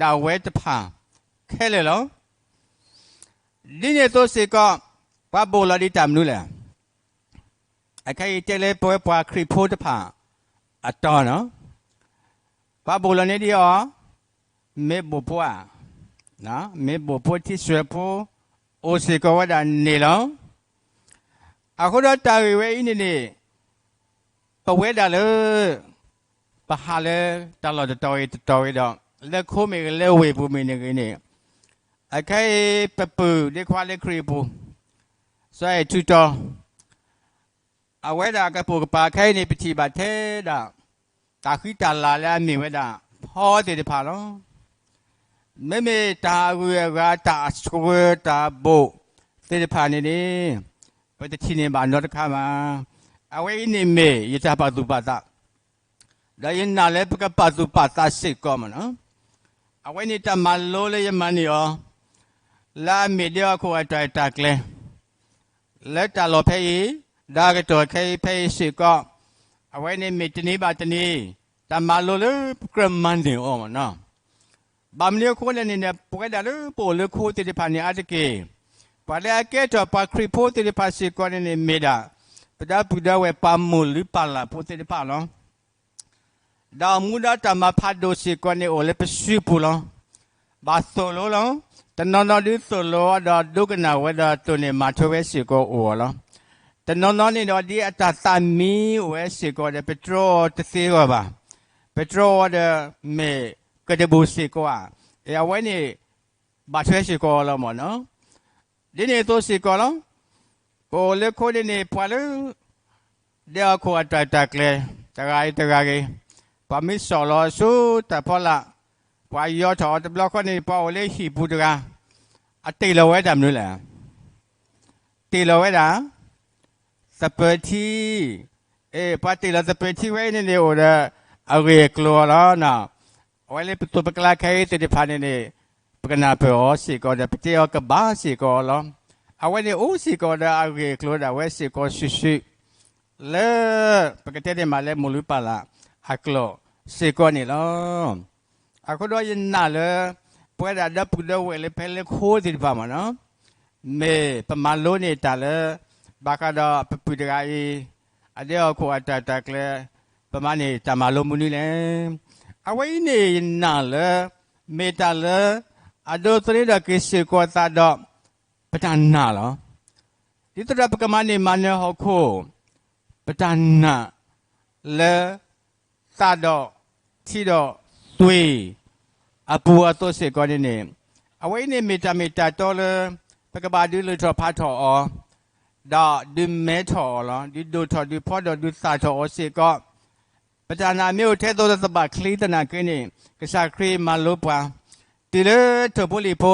ဒၣ်ဝဲတဖၣ်ခဲလၢာ်လီၤ. ဒ်န့ၣ်အသိးစ့ၢ်ကီး ပှၤဘိၣ်လီၤဒံးတၢ်မနုၤလဲၣ်. အခဲအံၤတဲလၢပဝဲပှၤခရံာ်ဖိတဖၣ်အတီၢ်နီၤ, ပှၤဘိၣ်လီၤန့ၢ်ဒံးအီၤ မ့ၢ်ဘိၣ်ဖိဧါ, မ့ၢ်ဘိၣ်ဖိထံစွဲၣ်ဖိ အိၣ်စ့ၢ်ကီးဝဲဒၣ်န့ၣ်လီၤ. အဃိဒီးတၢ်ဂ့ၢ်ဝဲအံၤန့ၣ်န့ၣ် ပဝဲဒၣ်လၢ ပဟးလၢတၢ်လီၢ်တတီၤဂ့ၤတတီၤဂ့ၤဒီး လၢခိမ့ၢ်ဂ့ၤလၢဝ့ၢ်ပူၤမ့ၢ်န့ၣ်ဂ့ၤန့ၣ်, အခဲအံၤပပုၢ်ဒ့ခွါလၢခရံာ်အပူၤ စီၤအဲၣ်ထူးတီၤ အဝဲဒၣ်ကပိာ်ကပၤခဲအံၤန့ၣ် ပထံၣ်ဘၣ်ထဲဒၣ် တၢ်ဃံတၢ်လၤလၢအမ့ၢ်ဝဲဒၣ် ဖီသ့ၣ်တဖၣ်လီၤ. မ့မ့ၢ်တၢ်အဂုၤအဂၤ တၢ်အဆှၢတၢ်ဘိၣ်သ့ၣ်တဖၣ်န့ၣ်န့ၣ် ပတထံၣ်န့ၢ်ဘၣ်နီတခါဘၣ်. အဝဲအံၤန့ၣ်မ့ၢ်ယတၢ်ပာ်သူၣ်ပာ်သး ဒီးယနာ်လၢပကပာ်သူၣ်ပာ်သးစ့ၢ်ကီးမ့ၢ်နီၤ. အဝဲန့ၣ်တၢ်မၤလိလၢယမၤန့ၢ်အီၤ လၢအမ့ၢ်ဒဲဟီၣ်ခိၣ်အတၢ်ရဲၣ်တၢ်ကျဲၤ လၢတၢ်လီၢ်ဖဲအံၤ ဒီးအကတီၢ်ခဲအံၤဖဲအံၤစ့ၢ်ကီး အဝဲန့ၣ်မ့ၢ်တနံၤဘၣ်တနံၤ တၢ်မၤလိလၢပကြၢးမၤန့ၢ်အီၤမ့ၢ်နီၤ. ဘၣ်မနုၤအဃိလဲၣ်န့ၣ်န့ၣ် ပဝဲဒၣ်လၢပအိၣ်လၢခိသ့ၣ်တဖၣ်န့ၣ်အါတက့ၢ် ပှၤလၢအကဲထီၣ်ပှၤခရံာ်ဖိသ့ၣ်တဖၣ်စ့ၢ်ကီးန့ၣ်န့ၣ် မ့ၢ်ဒၣ် ပဒီပုၢ်ဒီဝဲၢ်ပှၤမိၢ်လုၢ်ပၢ်လၢ်ဖိသ့ၣ်တဖၣ်လီၤ. ဒီးမူဒီးတၢ်မၤဖးဒိၣ်စ့ၢ်ကီးန့ၣ်အိၣ်လၢပစုပူၤလီၤ. ဘၣ်သိၣ်လိလီၤ. တနီၤနီၤဒုးသိၣ်လိအီၤဒီးဒိကနၣ်ဝဲဒီးတိၢ်န့ၢ်မၤထွဲဝဲစ့ၢ်ကီးအိၣ်အီၤလီၤ. တနီၤနီၤန့ၣ်ဒီး ဒ်အတၢ်သးမံအိၣ်ဝဲစ့ၢ်ကီးဒီး ပတြီအီၤတသ့အဂီၢ်ဘၣ်. ပတြီအီၤဒီးမ့ၢ်ကတဘူၣ်စ့ၢ်ကီးဧါ. အဝဲန့ၣ် ဘၣ်ထွဲစ့ၢ်ကီးအီၤလီၤမ့ၢ်နီၤ. ဒ်န့ၣ်အသိးစ့ၢ်ကီးလီၤ. ပအိၣ်လၢခိန့ၣ်န့ၣ် ပှၤလၢ ဒဲဟီၣ်ခိၣ်အတၢ်ရဲၣ်တၢ်ကျဲၤ တဂၤအံၤတဂၤဂ့ၤ, ပှၤမ့ၢ်စိာ်လီၤအစိတၢ်ဖီလာ်, ပှၤယီၤထီၣ်အီၤတဘျီဃီန့ၣ် ပှၤအိၣ်လၢဟံၣ်ပူၤတဂၤ အတ့ၢ်လီၤဝဲဒၣ်မနုၤလဲၣ်. တ့ၢ်လီၤဝဲဒၣ် သပၢၤထံ, ပှၤတ့ၢ်လီၤသပၢၤထံဝဲအံၤန့ၣ်န့ၣ် အိၣ်ဒီးအဂ့ၢ်အကျိၤအီၤလီၤ. အဝဲလၢပသိးပကျါခဲအံၤသ့ၣ်တဖၣ်န့ၣ်န့ၣ် ပကနၢ်ပၢၢ်အီၤစ့ၢ်ကီးဒီး ပတဲအီၤကဘၣ်စ့ၢ်ကီးအီၤလီၤ. အဝဲန့ၣ်အိၣ်စ့ၢ်ကီးဒီးအဂ့ၢ်အကျိၤဒၣ်ဝဲစ့ၢ်ကီးစုာ်စုာ် လၢပကတဲန့ၢ်မးလၢမိၢ်လုၢ်ပၢ်လၢ်အကျိာ်စ့ၢ်ကီးန့ၣ်လီၤ. အဃိဒီးယနာ်လၢ ပဝဲဒၣ်ဒီပုၢ်ဒီဝဲၢ်လၢဖဲလၢခိသ့ၣ်တဖၣ်မ့ၢ်နီၤ မ့ၢ်ပမၤလိန့ၢ်တၢ်လၢ ဘၣ်ဃးဒီးပပုၢ်တဂၤအံၤ အဒဲဟီၣ်ခိၣ်အတၢ်ရဲၣ်တၢ်ကျဲၤ ပမၤန့ၢ်တၢ်မၤလိမနုၤလဲၣ်. အဝဲအံၤန့ၣ်ယနာ်လၢ မ့ၢ်တၢ်လၢ အဒိးသန့ၤဒီးက့ၤစ့ၢ်ကီးသးဒီး ပတၢ်နာ်လီၤ. ဒ်သိးဒီးပကမၤန့ၢ်မၤနၢၤဟီၣ်ခိၣ် ပတၢ်နာ်လၢ သးဒီးထံဒီးသွံၣ် အပူၤအသိးစ့ၢ်ကီးန့ၣ်န့ၣ်, အဝဲအံၤန့ၣ်မ့ၢ်တၢ်မ့ၢ်တၢ်တီလၢ ပကဘၣ်ဒုးလုၢ်ထီၣ်ဖးထီၣ်အီၤ, ဒီးဒုးမဲထီၣ်အီၤလီၤ. ဒုးဒိၣ်ထီၣ်ဒုးဖှီဒီးဒုးသၣ်ထီၣ်အီၤစ့ၢ်ကီး, ပတၢ်နာ်မ့ၢ်အိၣ်ထဲသိးသဘၣ်ချံသနာ်က့န့ၣ် ကစၢ်ခရံာ်မၤလိပှၤ တုၤလၢထိၣ်ဖိလံၣ်ဖိ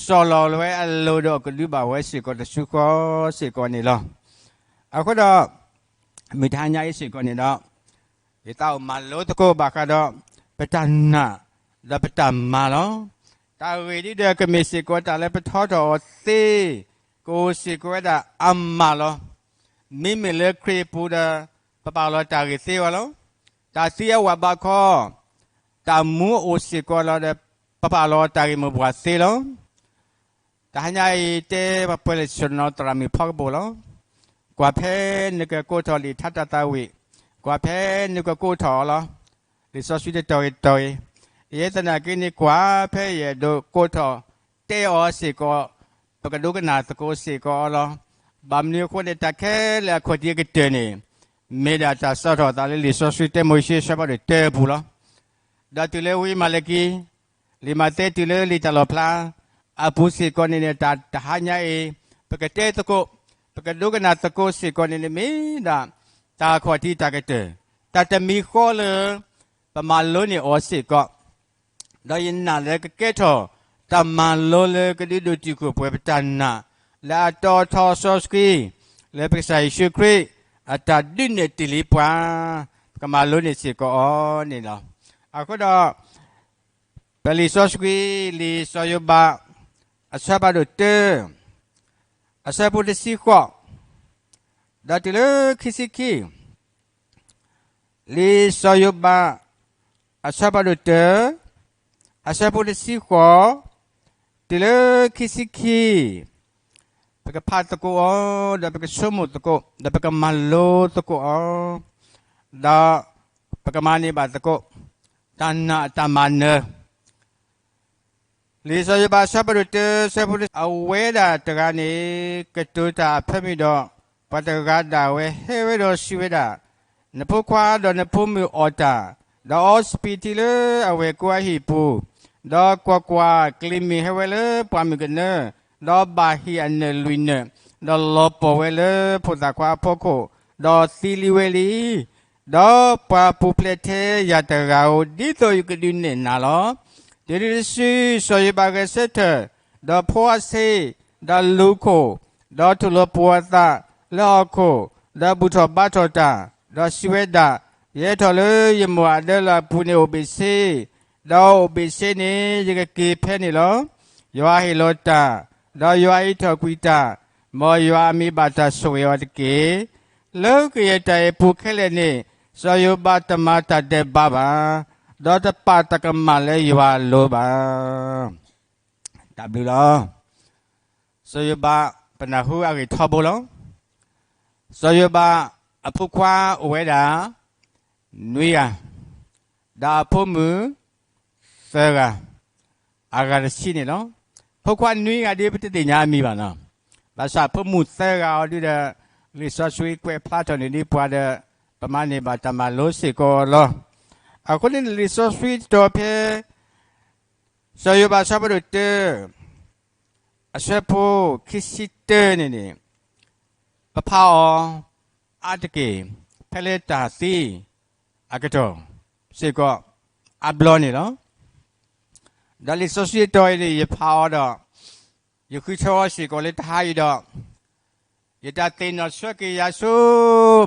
စီၢ်လီၤဝဲအလိၤဒီးကဒုးဘၣ်ဝဲစ့ၢ်ကီးတစုဃီစ့ၢ်ကီးန့ၣ်လီၤ. အဃိဒီး မုၢ်တဟါညါအံၤစ့ၢ်ကီးန့ၣ်ဒီး ယသးအိၣ်မၤလိသကိးဘၣ်ဃးဒီး ပတၢ်နာ် ဒီးပတၢ်မၤလီၤ. တၢ်ဂ့ၢ်ဒ်ဒီးကမ့ၢ်စ့ၢ်ကီးတၢ်လၢပထီထီၣ်အီၤသ့ ကအိၣ်စ့ၢ်ကီးဝဲဒၣ်အါမးလီၤ. မ့မ့ၢ်လၢခရံာ်အပူၤဒီး ပပာ်လီၤတၢ်ဂ့ၢ်သ့ဝဲလီၤ. တၢ်သံအဝၤဘးခီ တၢ်မူအိၣ်စ့ၢ်ကီးလီၤဒီး ပပာ်လီၤတၢ်ဂ့ၢ်မိၢ်ပှၢ်သ့လီၤ. တဟါညါအံၤတဲပှၤပှဲၤလံာ်စီဆှံနီၤသရၣ်မုၣ်ဖီကပိာ်လီၤ. ကွၢ်ဖဲနကကိးထီၣ်လံာ်ထါတၢ်သးဝံၣ်, ကွၢ်ဖဲနကကိးထီၣ်အီၤလီၤ. လံာ်စီဆှံတတီၤဂ့ၤတတီၤဂ့ၤ, ယဲသနာ်က့န့ၣ် ကွၢ်ဖဲယအဲၣ်ဒိးကိးထီၣ်တဲအီၤစ့ၢ်ကီး, ပကဒိကနၣ်သကိးစ့ၢ်ကီးအီၤလီၤ. ဘၣ်မနုၤအဃိန့ၣ် တၢ်ခဲလၢာ်အခိၣ်သ့ၣ်အကတၢၢ်န့ၣ် မ့ၢ်ဒၣ်တၢ်စးထီၣ်သးလၢလံာ်စီဆှံတၢမိၤၡ့အဆၢဖးဒိၣ်တၢအပူၤလီၤ. ဒီးတုၤလၢဝံမၤလကံ လံာ်မးသဲတုၤလၢလံာ်တၢ်လီၣ်ဖျါ အပူၤစ့ၢ်ကီးန့ၣ်န့ၣ် တၢ်တဟါညါအံၤ ပကတဲသကိး, ပကဒိကနၣ်သကိးစ့ၢ်ကီးန့ၣ်န့ၣ် မ့ၢ်ဒၣ်တၢ်ခီၣ်ထံးတၢ်ကတၢၢ်, တၢ်တမံၤဃီလၢ ပမၤလိန့ၢ်အီၤစ့ၢ်ကီး, ဒီးယနာ်လၢကကဲထီၣ် တၢ်မၤလိလၢကဒုးဒိၣ်တုာ်ခိၣ်ပှဲၤပတၢ်နာ် လၢအတီအထီစီဆှံ လၢပကစၢ်ယ့ၣ်ၡူးခရံာ် အတၢ်ဒုးနဲၣ်တ့ၢ်လံပှၤ ပကမၤလိန့ၢ်စ့ၢ်ကီးအီၤန့ၣ်လီၤ. အဃိဒီး ပလံာ်စီဆှံ လံာ်စီၤယိၤဘး အဆၢဖးဒိၣ်တၢ အဆၢဖိတဆံဃိး ဒီးတုၤလၢခံဆံခံ, လံာ်စီၤယိၤဘး အဆၢဖးဒိၣ်တၢ အဆၢဖိတဆံဃိး တုၤလၢခံဆံခံ, ပကဖးသကိးအီၤ ဒီးပကဆိကမိၣ်သကိး ဒီးပကမၤလိသကိးအီၤ, ဒီးပကမၤန့ၢ်ဘၣ်သကိး တၢ်နာ်အတၢ်မၤနၢၤ လံာ်စီၤယိၤဘး အဆၢဖးဒိၣ်တၢ အဆၢဖိတဆံဃိး, အဝဲဒၣ်တဂၤန့ၣ် ကတိၤတၢ်အဖၢမုၢ်ဒီး ပှၤတဂၤဒၣ်ဝဲ ဟဲဝဲဒီးစံးဝဲဒၣ်, နဖိခွါဒီးနဖိမုၣ်အီၣ်တၢ်, ဒီးအီစပံးထံလၢအဝဲၢ်ကိအဟံၣ်ပူၤ, ဒီးကွၢ်ကွၢ်, ကျံၤမုၢ်ဟဲဝဲလၢပှၢ်မုၢ်ကနၢ, ဒီးဘၣ်ဟံၣ်အနၢၣ်လွံၢ်နၢၣ်, ဒီးလီၤပှီၢ်ဝဲလၢဖိသၣ်ခွါအဖီခိၣ်, ဒီးသံလံဝဲလံ. ဒီးပှၤပူၤဖျဲးထဲယၤတဂၤဧိၤ, ဒ်သိးယကဒုးနဲၣ်နၤလီၤ. တုၤနုၤတစု စီၤယိၤဘးဂဲၤဆၢထၢၣ်, ဒီးဖှီအဆ့, ဒီးလူၤခိၣ်, ဒီးထူၣ်လိာ်ပှီၤအသးလၢဟီၣ်ခိၣ်, ဒီးဘူၣ်ထီၣ်ဘါထီၣ်တၢ်, ဒီးစံးဝဲဒၣ်, ယဟဲထီၣ်လၢယမိၢ်အဒၢလီၢ်အပူၤန့ၣ်အိၣ်ဘ့ၣ်ဆ့, ဒီးအိၣ်ဘ့ၣ်ဆ့န့ၣ် ယကက့ၤဖဲန့ၣ်လီၤ. ယွၤဟ့ၣ်လီၤတၢ်, ဒီးယွၤအံးထီၣ်ကွံာ်တၢ်, မ်ယွၤအမံၤဘၣ်တၢ်ဆိၣ်ဂ့ၤအီၤတက့ၢ်. လၢကယဲၢ်တၢ်အဲၣ်ပူၤခဲလၢာ်န့ၣ် စီၤယိၤဘးတမၤတၢ်ဒဲးဘးဘၣ်, ဒီးတပာ်တၢ်ကမၣ်လၢယွၤအလိၤဘၣ်. တၢ်ဘျုးလီၤ. စီၤယိၤဘး ပနၢ်ဟူအဂ့ၢ်ထီဘိလီၤ. စီၤယိၤဘးအဖိခွါအိၣ်ဝဲဒၣ် နွံဂၤ, ဒီးအဖိမုၣ်သၢဂၤ, အဂၤတဆံန့ၣ်လီၤ. ဖိခွါနွံဂၤဒ်ပတသ့ၣ်ညါအမံၤဘၣ်နီၤ, ဘၣ်ဆၣ်ဖိမုၣ်သၢဂၤအီၤဒ်ဒီး လံာ်စီဆှံကွဲးဖျါထီၣ်န့ၣ်ဒ်ပှၤဒီး ပမၤန့ၢ်ဘၣ်တၢ်မၤလိစ့ၢ်ကီးလီၤ. အဃိန့ၣ် လံာ်စီဆှံတီၤဖဲ စီၤယိၤဘးအဆၢဖးဒိၣ်တၢ အဆၢဖိခံဆံတၢန့ၣ်န့ၣ် ပဖးအီၤအါတက့ၢ် ဖဲလၢတၢ်သံအကတီၢ်စ့ၢ်ကီး အါဘျီန့ၣ်လီၤ. ဒီးလံာ်စီဆှံတီၤအံၤန့ၣ် ယဖးအီၤဒီး ယဃုထၢအီၤစ့ၢ်ကီးလၢတဟါအံၤဒီး ယတၢ်သ့ၣ်နီၣ်ဆၢက့ၤယၤဆူ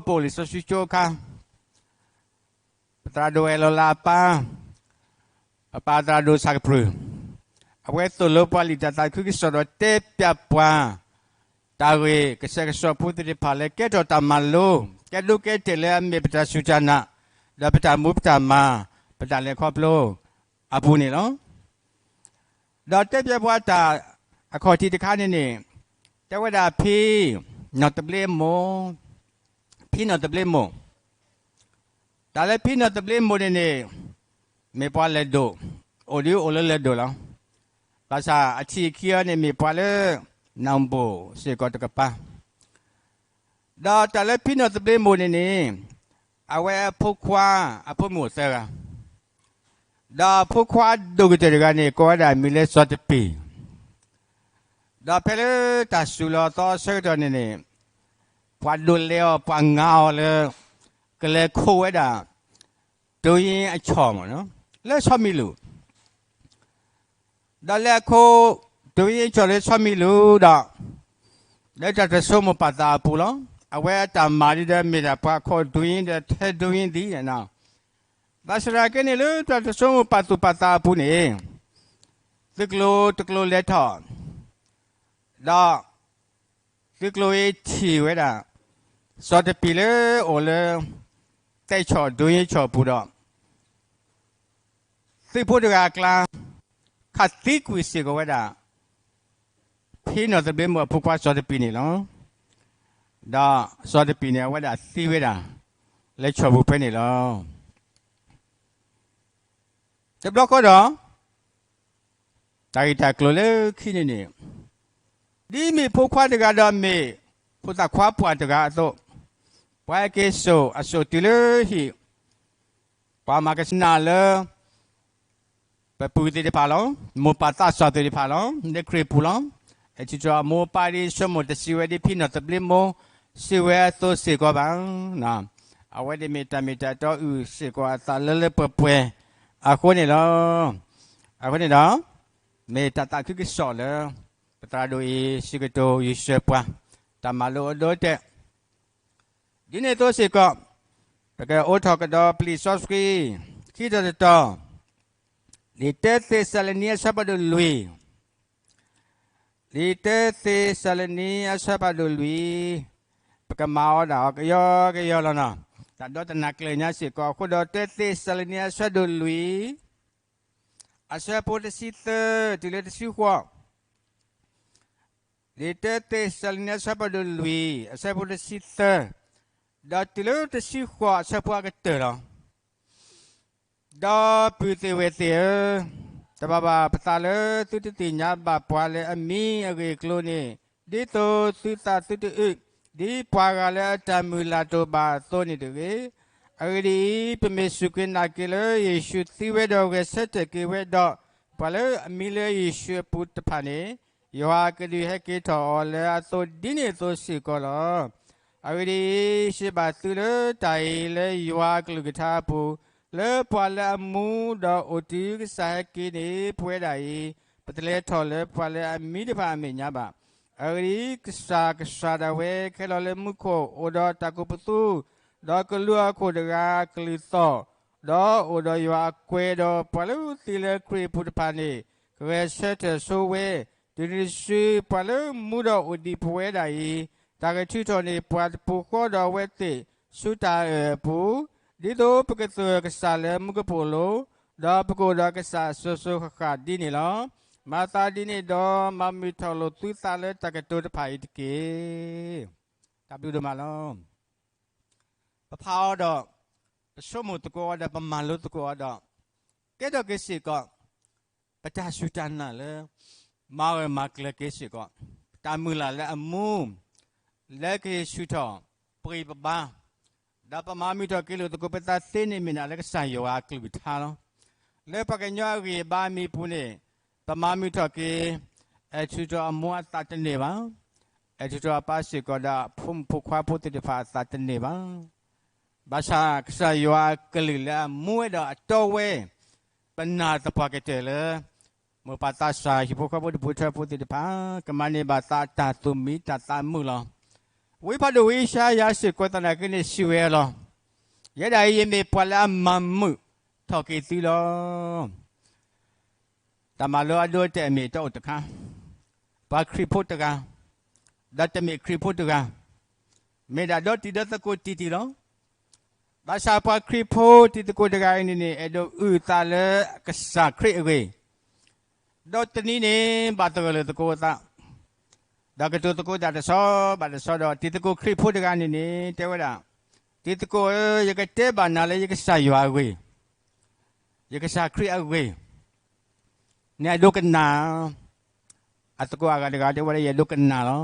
ပအိၣ်လံာ်စီဆှံကၠိအခါ ပသရၣ်ဒိၣ်အဲၣ်လီၤလးအပၢ်, ပပၢ်သရၣ်ဒိၣ်ဆၣ်ကပြုၢ်, အဝဲသိၣ်လိပှၤလံာ်တၢ်သးခုကစီၣ်ဒီးတဲပျးပှၤ တၢ်ဂ့ၢ်ကစဲးကစီးဖိသ့ၣ်တဖၣ်လၢကဲထီၣ်တၢ်မၤလိ ကဲဒိကဲတဲာ်လၢအမ့ၢ်ပတၢ်စူၢ်တၢ်နာ် ဒီးပတၢ်မူပတၢ်မၤ ပတၢ်လဲၤခီဖျိအပူၤန့ၣ်လီၤ. ဒီးတဲပျးပှၤတၢ်အခီၣ်ထံးတခါန့ၣ်န့ၣ် တဲဝဲဒၣ်ဖံနီၢ်သဘျ့မိၢ်, ဖံနီၢ်သဘျ့မိၢ်, တၢ်လၢဖံနီၢ်သဘျ့မိၢ်န့ၣ်န့ၣ် မ့ၢ်ပှၤလဲၤဒိၣ်, အိၣ်ဒုးအိၣ်လၢလဲၤဒိၣ်လီၤ. ဘၣ်ဆၣ်အထံၣ်အခံအီၤန့ၣ်မ့ၢ်ပှၤလၢ နၢ်ဘိၣ်စ့ၢ်ကီးတကပၤ ဒီးတၢ်လၢဖံနီၢ်သဘျ့မိၢ်န့ၣ်န့ၣ် အဝဲအဖိခွါ အဖိမုၣ်အိၣ်သၢဂၤ, ဒီးအဖိခွါဒိၣ်ကတၢၢ်တဂၤန့ၣ် ကိးဝဲဒၣ်အမံၤလၢစီၤတပံၤ, ဒီးဖဲလၢတၢ်စူၤလီၤအသီအဆၢကတီၢ်န့ၣ်န့ၣ် ပှၤဒိးလဲအီၤ ပှၤငါအီၤလၢ ကလဲၤခိးဝဲဒၣ် ဒိယ့အဆီၣ်မ့ၢ် လၢဆီမံၤလူၤ ဒီးလဲၤအခိး ဒိယ့အဆီၣ်လၢဆီမံၤလူၤဒီး လၢတၢ်တဆိကမိၣ်ပာ်သးအပူၤလီၤ. အဝဲအတၢ်မၤဒ်ဒီးမ့ၢ်ဒၣ်ပှၤခိးဒိယ့ဒီးထဲဒိယ့သံး, ဘၣ်ဆၣ်သနာ်က့န့ၣ် လၢတၢ်တဆိကမိၣ်ပာ်သူၣ်ပာ်သးအပူၤန့ၣ် သုးကျိၤတကျိၤလဲၤထီၣ် ဒီး သုးကျိၤအံၤထံၣ်ဝဲဒၣ် စီၤတပံၤလၢအိၣ်လၢ သဲဆီၣ်ဒိယ့ဆီၣ်အပူၤဒီး သုးဖိတဂၤအကျါ ခးသံကွံာ်စ့ၢ်ကီးဝဲဒၣ် ဖံနီၢ်သဘျ့မိၢ်အဖိခွါစီၤတပံၤန့ၣ်လီၤ. ဒီးစီၤတပံၤန့ၣ် အဝဲဒၣ်သံဝဲဒၣ် လၢဆီၣ်ပူၤဖဲန့ၣ်လီၤ. တဘျီဃီဒီး တၢ်ဂ့ၢ်တၢ်ကျိၤလၢခံန့ၣ်န့ၣ် ဒ်မ့ၢ်ဖိခွါတဂၤဒီးမ့ၢ်ဖိသၣ်ခွါပှၢ်တဂၤအသိး, ပှၤဟဲက့ၤစိာ်အစိာ်တုၤလၢဟံၣ်, ပှၤမၤကစၢ်နာ်လၢ ပပုၢ်သ့ၣ်တဖၣ်လီၤ, မိၢ်ပၢ်သးစၢ်သ့ၣ်တဖၣ်လီၤ, လၢခရံာ်ပူၤလီၤ. အထံၣ်ထီၣ်အမိၢ်အပၢ်ဒ်ဆိကမိၣ်တစံးဝဲဒ်ဖံနီၢ်သဘျ့မိၢ် စံးဝဲအသိးစ့ၢ်ကီးဘၣ်. အဝဲန့ၣ်မ့ၢ်တၢ်မ့ၢ်တၢ်တီအုၣ်စ့ၢ်ကီးအသးလၢလၢပှဲၤပှဲၤအဃိန့ၣ်လီၤ. အဃိန့ၣ်ဒီး မ့ၢ်တၢ်သးခုကစီၣ်လၢ ပသရၣ်ဒိၣ်အံၤ စံးကတိၤယံာ်စၢၤပှၤ တၢ်မၤလိအဒိအတဲာ် ဒ်န့ၣ်အသိးစ့ၢ်ကီး ပကအိးထီၣ်ကဒီးပလံာ်စီဆှံ ခံတီၤတတီၤ, လံာ်တၢသ့းစၤလနံအဆၢဖးဒိၣ်လွံၢ်, လံာ်တၢသ့းစၤလနံအဆၢဖးဒိၣ်လွံၢ်, ပကမၤအီၤဒၣ်အီၤကယီကယီလီၤနီၤ, တၢ်ဒီတနၤကျၢၤညါစ့ၢ်ကီးအဃိဒီး တၢသ့းစၤလနံအဆၢဒိၣ်လွံၢ် အဆၢဖိတဆံသၢ တုၤလၢတဆံဃိး, လံာ်တၢသ့းစၤလနံအဆၢဖးဒိၣ်လွံၢ် အဆၢဖိတဆံသၢ ဒီးတုၤလၢတဆံဃိးအဆၢဖိအကတၢၢ်လီၤ. ဒီပုၢ်သ့ၣ်ဝဲၢ်သ့ၣ်ဧၢ, တဘၣ်ဘၣ်ပသးလၢသုတသ့ၣ်ညါဘၣ်ပှၤလၢအမံအဂ့ၢ်အကျိၤန့ၣ် ဒ်သိးသုသးသုတအုး ဒ်ပှၤဂၤလၢအတၢ်မုၢ်လၢ်တအိၣ်ဘၣ်အသိးန့ၣ်တဂ့ၤ. အဂ့ၢ်ဒ်အံၤ, ပမ့ၢ်စူၢ်က့ၤနာ်က့ၤလၢယ့ၣ်ၡူးသံဝဲဒီးဂဲၤဆၢထၢၣ်က့ၤဝဲဒီး ပှၤလၢအမံလၢယ့ၣ်ၡူးအပူၤတဖၣ်န့ၣ် ယွၤကဒုးဟဲက့ၤထီၣ်အီၤလၢအသိးဒ်န့ၣ်အသိးစ့ၢ်ကီးလီၤ. အဂ့ၢ်ဒ်အံၤ, စံးဘၣ်သုလၢတၢ်အံၤလၢယွၤအကလုၢ်ကထါအပူၤ, လၢပှၤလၢအမူဒီးအိၣ်တုၤကစၢ်ဟဲက့ၤန့ၣ် ပဝဲဒၣ်အံၤ ပတလဲၤထီၣ်လၢပှၤလၢအမံတဖၣ်အမဲာ်ညါဘၣ်. အဂ့ၢ်ဒ်အံၤ, ကစၢ်ကစၢ်ဒၣ်ဝဲခဲလၢာ်လၢမူခိၣ် အိၣ်ဒီးတၢ်ကူးပသူ, ဒီးကလူးအခိၣ်တဂၤအကလုၢ်သီၣ်, ဒီးအိၣ်ဒီးယွၤအကွဲဒီးပှၤလၢသံလၢခရံာ်အပူၤတဖၣ်န့ၣ် ကဂဲၤဆၢထၢၣ်ဆိဝဲ, တုၤနုၤတစု ပှၤလၢမူဒီးအိၣ်ဒံးပဝဲဒၣ်အံၤ, တၢ်ဂဲၤထုးထီၣ်န့ၢ်ပှၤတပူၤဃီဒီးအဝဲသ့ၣ် ဆူတၢ်အၢၣ်အပူၤ, ဒ်သိးပကသုးကစၢ်လၢမူကပိာ်လိၤ, ဒီးပကအိၣ်ဒီးကစၢ်စိၤစိၤဃၣ်ဃၣ်ဒ်န့ၣ်လီၤ. မၤသးဒ်န့ၣ်ဒီး မၤမုာ်ထီၣ်လိာ်သုသးလၢတၢ်ကတိၤတဖၣ်အံၤတက့ၢ်. တၢ်ဘျုးဒိၣ်မးလီၤ. ပဖးအီၤဒီး ပဆိကမိၣ်သကိးအီၤဒီး ပမၤလိသကိးအီၤဒီး ကဲထီၣ်က့ၤစ့ၢ်ကီး ပတၢ်စူၢ်တၢ်နာ်လၢ မၤဂၢၢ်မၤကျၢၤက့ၤစ့ၢ်ကီး ပတၢ်မုၢ်လၢ်လၢအမူ လၢကဟ့ၣ်ဆူၣ်ထီၣ် ပဂံၢ်ပဘါ, ဒီးပမၤမုာ်ထီၣ်က့ၤလိာ်သကိးပသးသ့န့ၣ် မ့ၢ်ဒၣ်လၢကစၢ်ယွၤအကလုၢ်ကထါလီၤ. လၢပှၤကညီအဂံၢ်အဘါအမံၤပူၤန့ၣ် ပမၤမုာ်ထီၣ်က့ၤ အဲၣ်ထူၣ်ထီၣ်အမိၢ်အသးတန့ၢ်ဘၣ်, အဲၣ်ထူၣ်ထီၣ်အပၢ်စ့ၢ်ကီးဒီး ဖိမုၣ်ဖိခွါဖိသ့ၣ်တဖၣ်အသးတန့ၢ်ဘၣ်. ဘၣ်ဆၣ်ကစၢ်ယွၤအကလုၢ်လၢအမူဝဲဒီးအတီဝဲ ပနာ်သပှၢ်ကတၢၢ်လၢ မိၢ်ပၢ်သးစၢ် ဟံၣ်ဖိဃီဖိတပူၤထၢဖိသ့ၣ်တဖၣ် ကမၤန့ၢ်ဘၣ်သးအတၢ်သူၣ်မံတၢ်သးမုာ်လီၤ. ဝံဖးဒိၣ်ဝံယၡါယၤစ့ၢ်ကီးသနာ်က့န့ၣ် စံးဝဲလီၤ. ယဲဒၣ်အံၤ ယမ့ၢ်ပှၤလၢအမၤမုာ်ထီၣ်က့ၤသုလီၤ. တၢ်မၤလိအဒိအတဲာ်အမ့ၢ်တအိၣ်တခါ, ပှၤခရံာ်ဖိတဂၤ, ဒီးတမ့ၢ်ခရံာ်ဖိတဂၤ, မ့ၢ်ဒၣ်ဒီတံၤဒီသကိးတံၢ်တံၢ်လီၤ. ဘၣ်ဆၣ်ပှၤခရံာ်ဖိတံၤသကိးတဂၤအံၤန့ၣ်န့ၣ် အဲၣ်ဒိးအုၣ်အသးလၢကစၢ်ခရံာ်အဂ့ၢ်, ဒီးတနံၤန့ၣ် ဘၣ်သဂၢၢ်လိာ်သကိးအသး, ဒီးကတိၤသကိးတၢ်တဆီဘၣ်တဆီဒီး တံၤသကိးခရံာ်ဖိတဂၤန့ၣ်န့ၣ် တဲဝဲဒၣ်, တံၤသကိးဧၢ, ယကတဲဘၣ်နၤလၢယကစၢ်ယွၤအဂ့ၢ်, ယကစၢ်ခရံာ်အဂ့ၢ်, နအဲၣ်ဒိးကနၣ်, အသကိးအဂၤတဂၤတဲဝဲဒၣ် ယအဲၣ်ဒိးကနၣ်လီ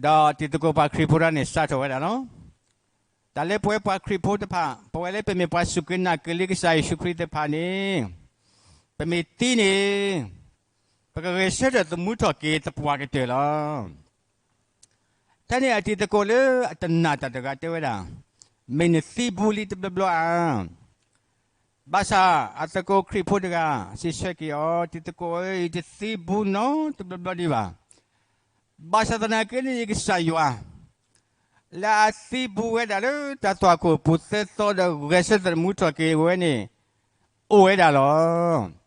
ၤ. ဒီးတံၤသကိးပှၤခရံာ်ဖိတဂၤန့ၣ် စးထီၣ်ဝဲဒၣ်လီၤ. တၢ်လၢပဝဲပှၤခရံာ်ဖိတဖၣ် ပဝဲလၢပမ့ၢ်ပှၤစူၢ်က့ၤနာ်က့ၤလံကစၢ်ယ့ၣ်ၡူးခရံာ်သ့ၣ်တဖၣ်န့ၣ်, ပမ့ၢ်သံန့ၣ် ပကဂဲၤဆၢထၢၣ်သမူထီၣ်က့ၤသပှၢ်ကတၢၢ်လီၤ. တၢ်န့ၣ်အတံၤသကိးလၢအတနာ်တၢ်တဂၤတဲဝဲဒၣ်, မ့ၢ်နသံဘူးလံတဘျီဘျီဧါ. ဘၣ်ဆၣ်အသကိးခရံာ်ဖိတဂၤ စံးဆၢက့ၤအီၤ, တံၤသကိးဧၢ, ယတသံဘူးနီတဘျီဘျီဒံးဘၣ်. ဘၣ်ဆၣ်သနာ်က့န့ၣ် ယကစၢ်ယွၤ လၢအသံဘူးဝဲဒၣ်လၢတၢ်သွၣ်ခိၣ်ပူၤသၢသီဒီးဂဲၤဆၢထၢၣ်သမူထီၣ်က့ၤဝဲန့ၣ် အိၣ်ဝဲဒၣ်လီၤ.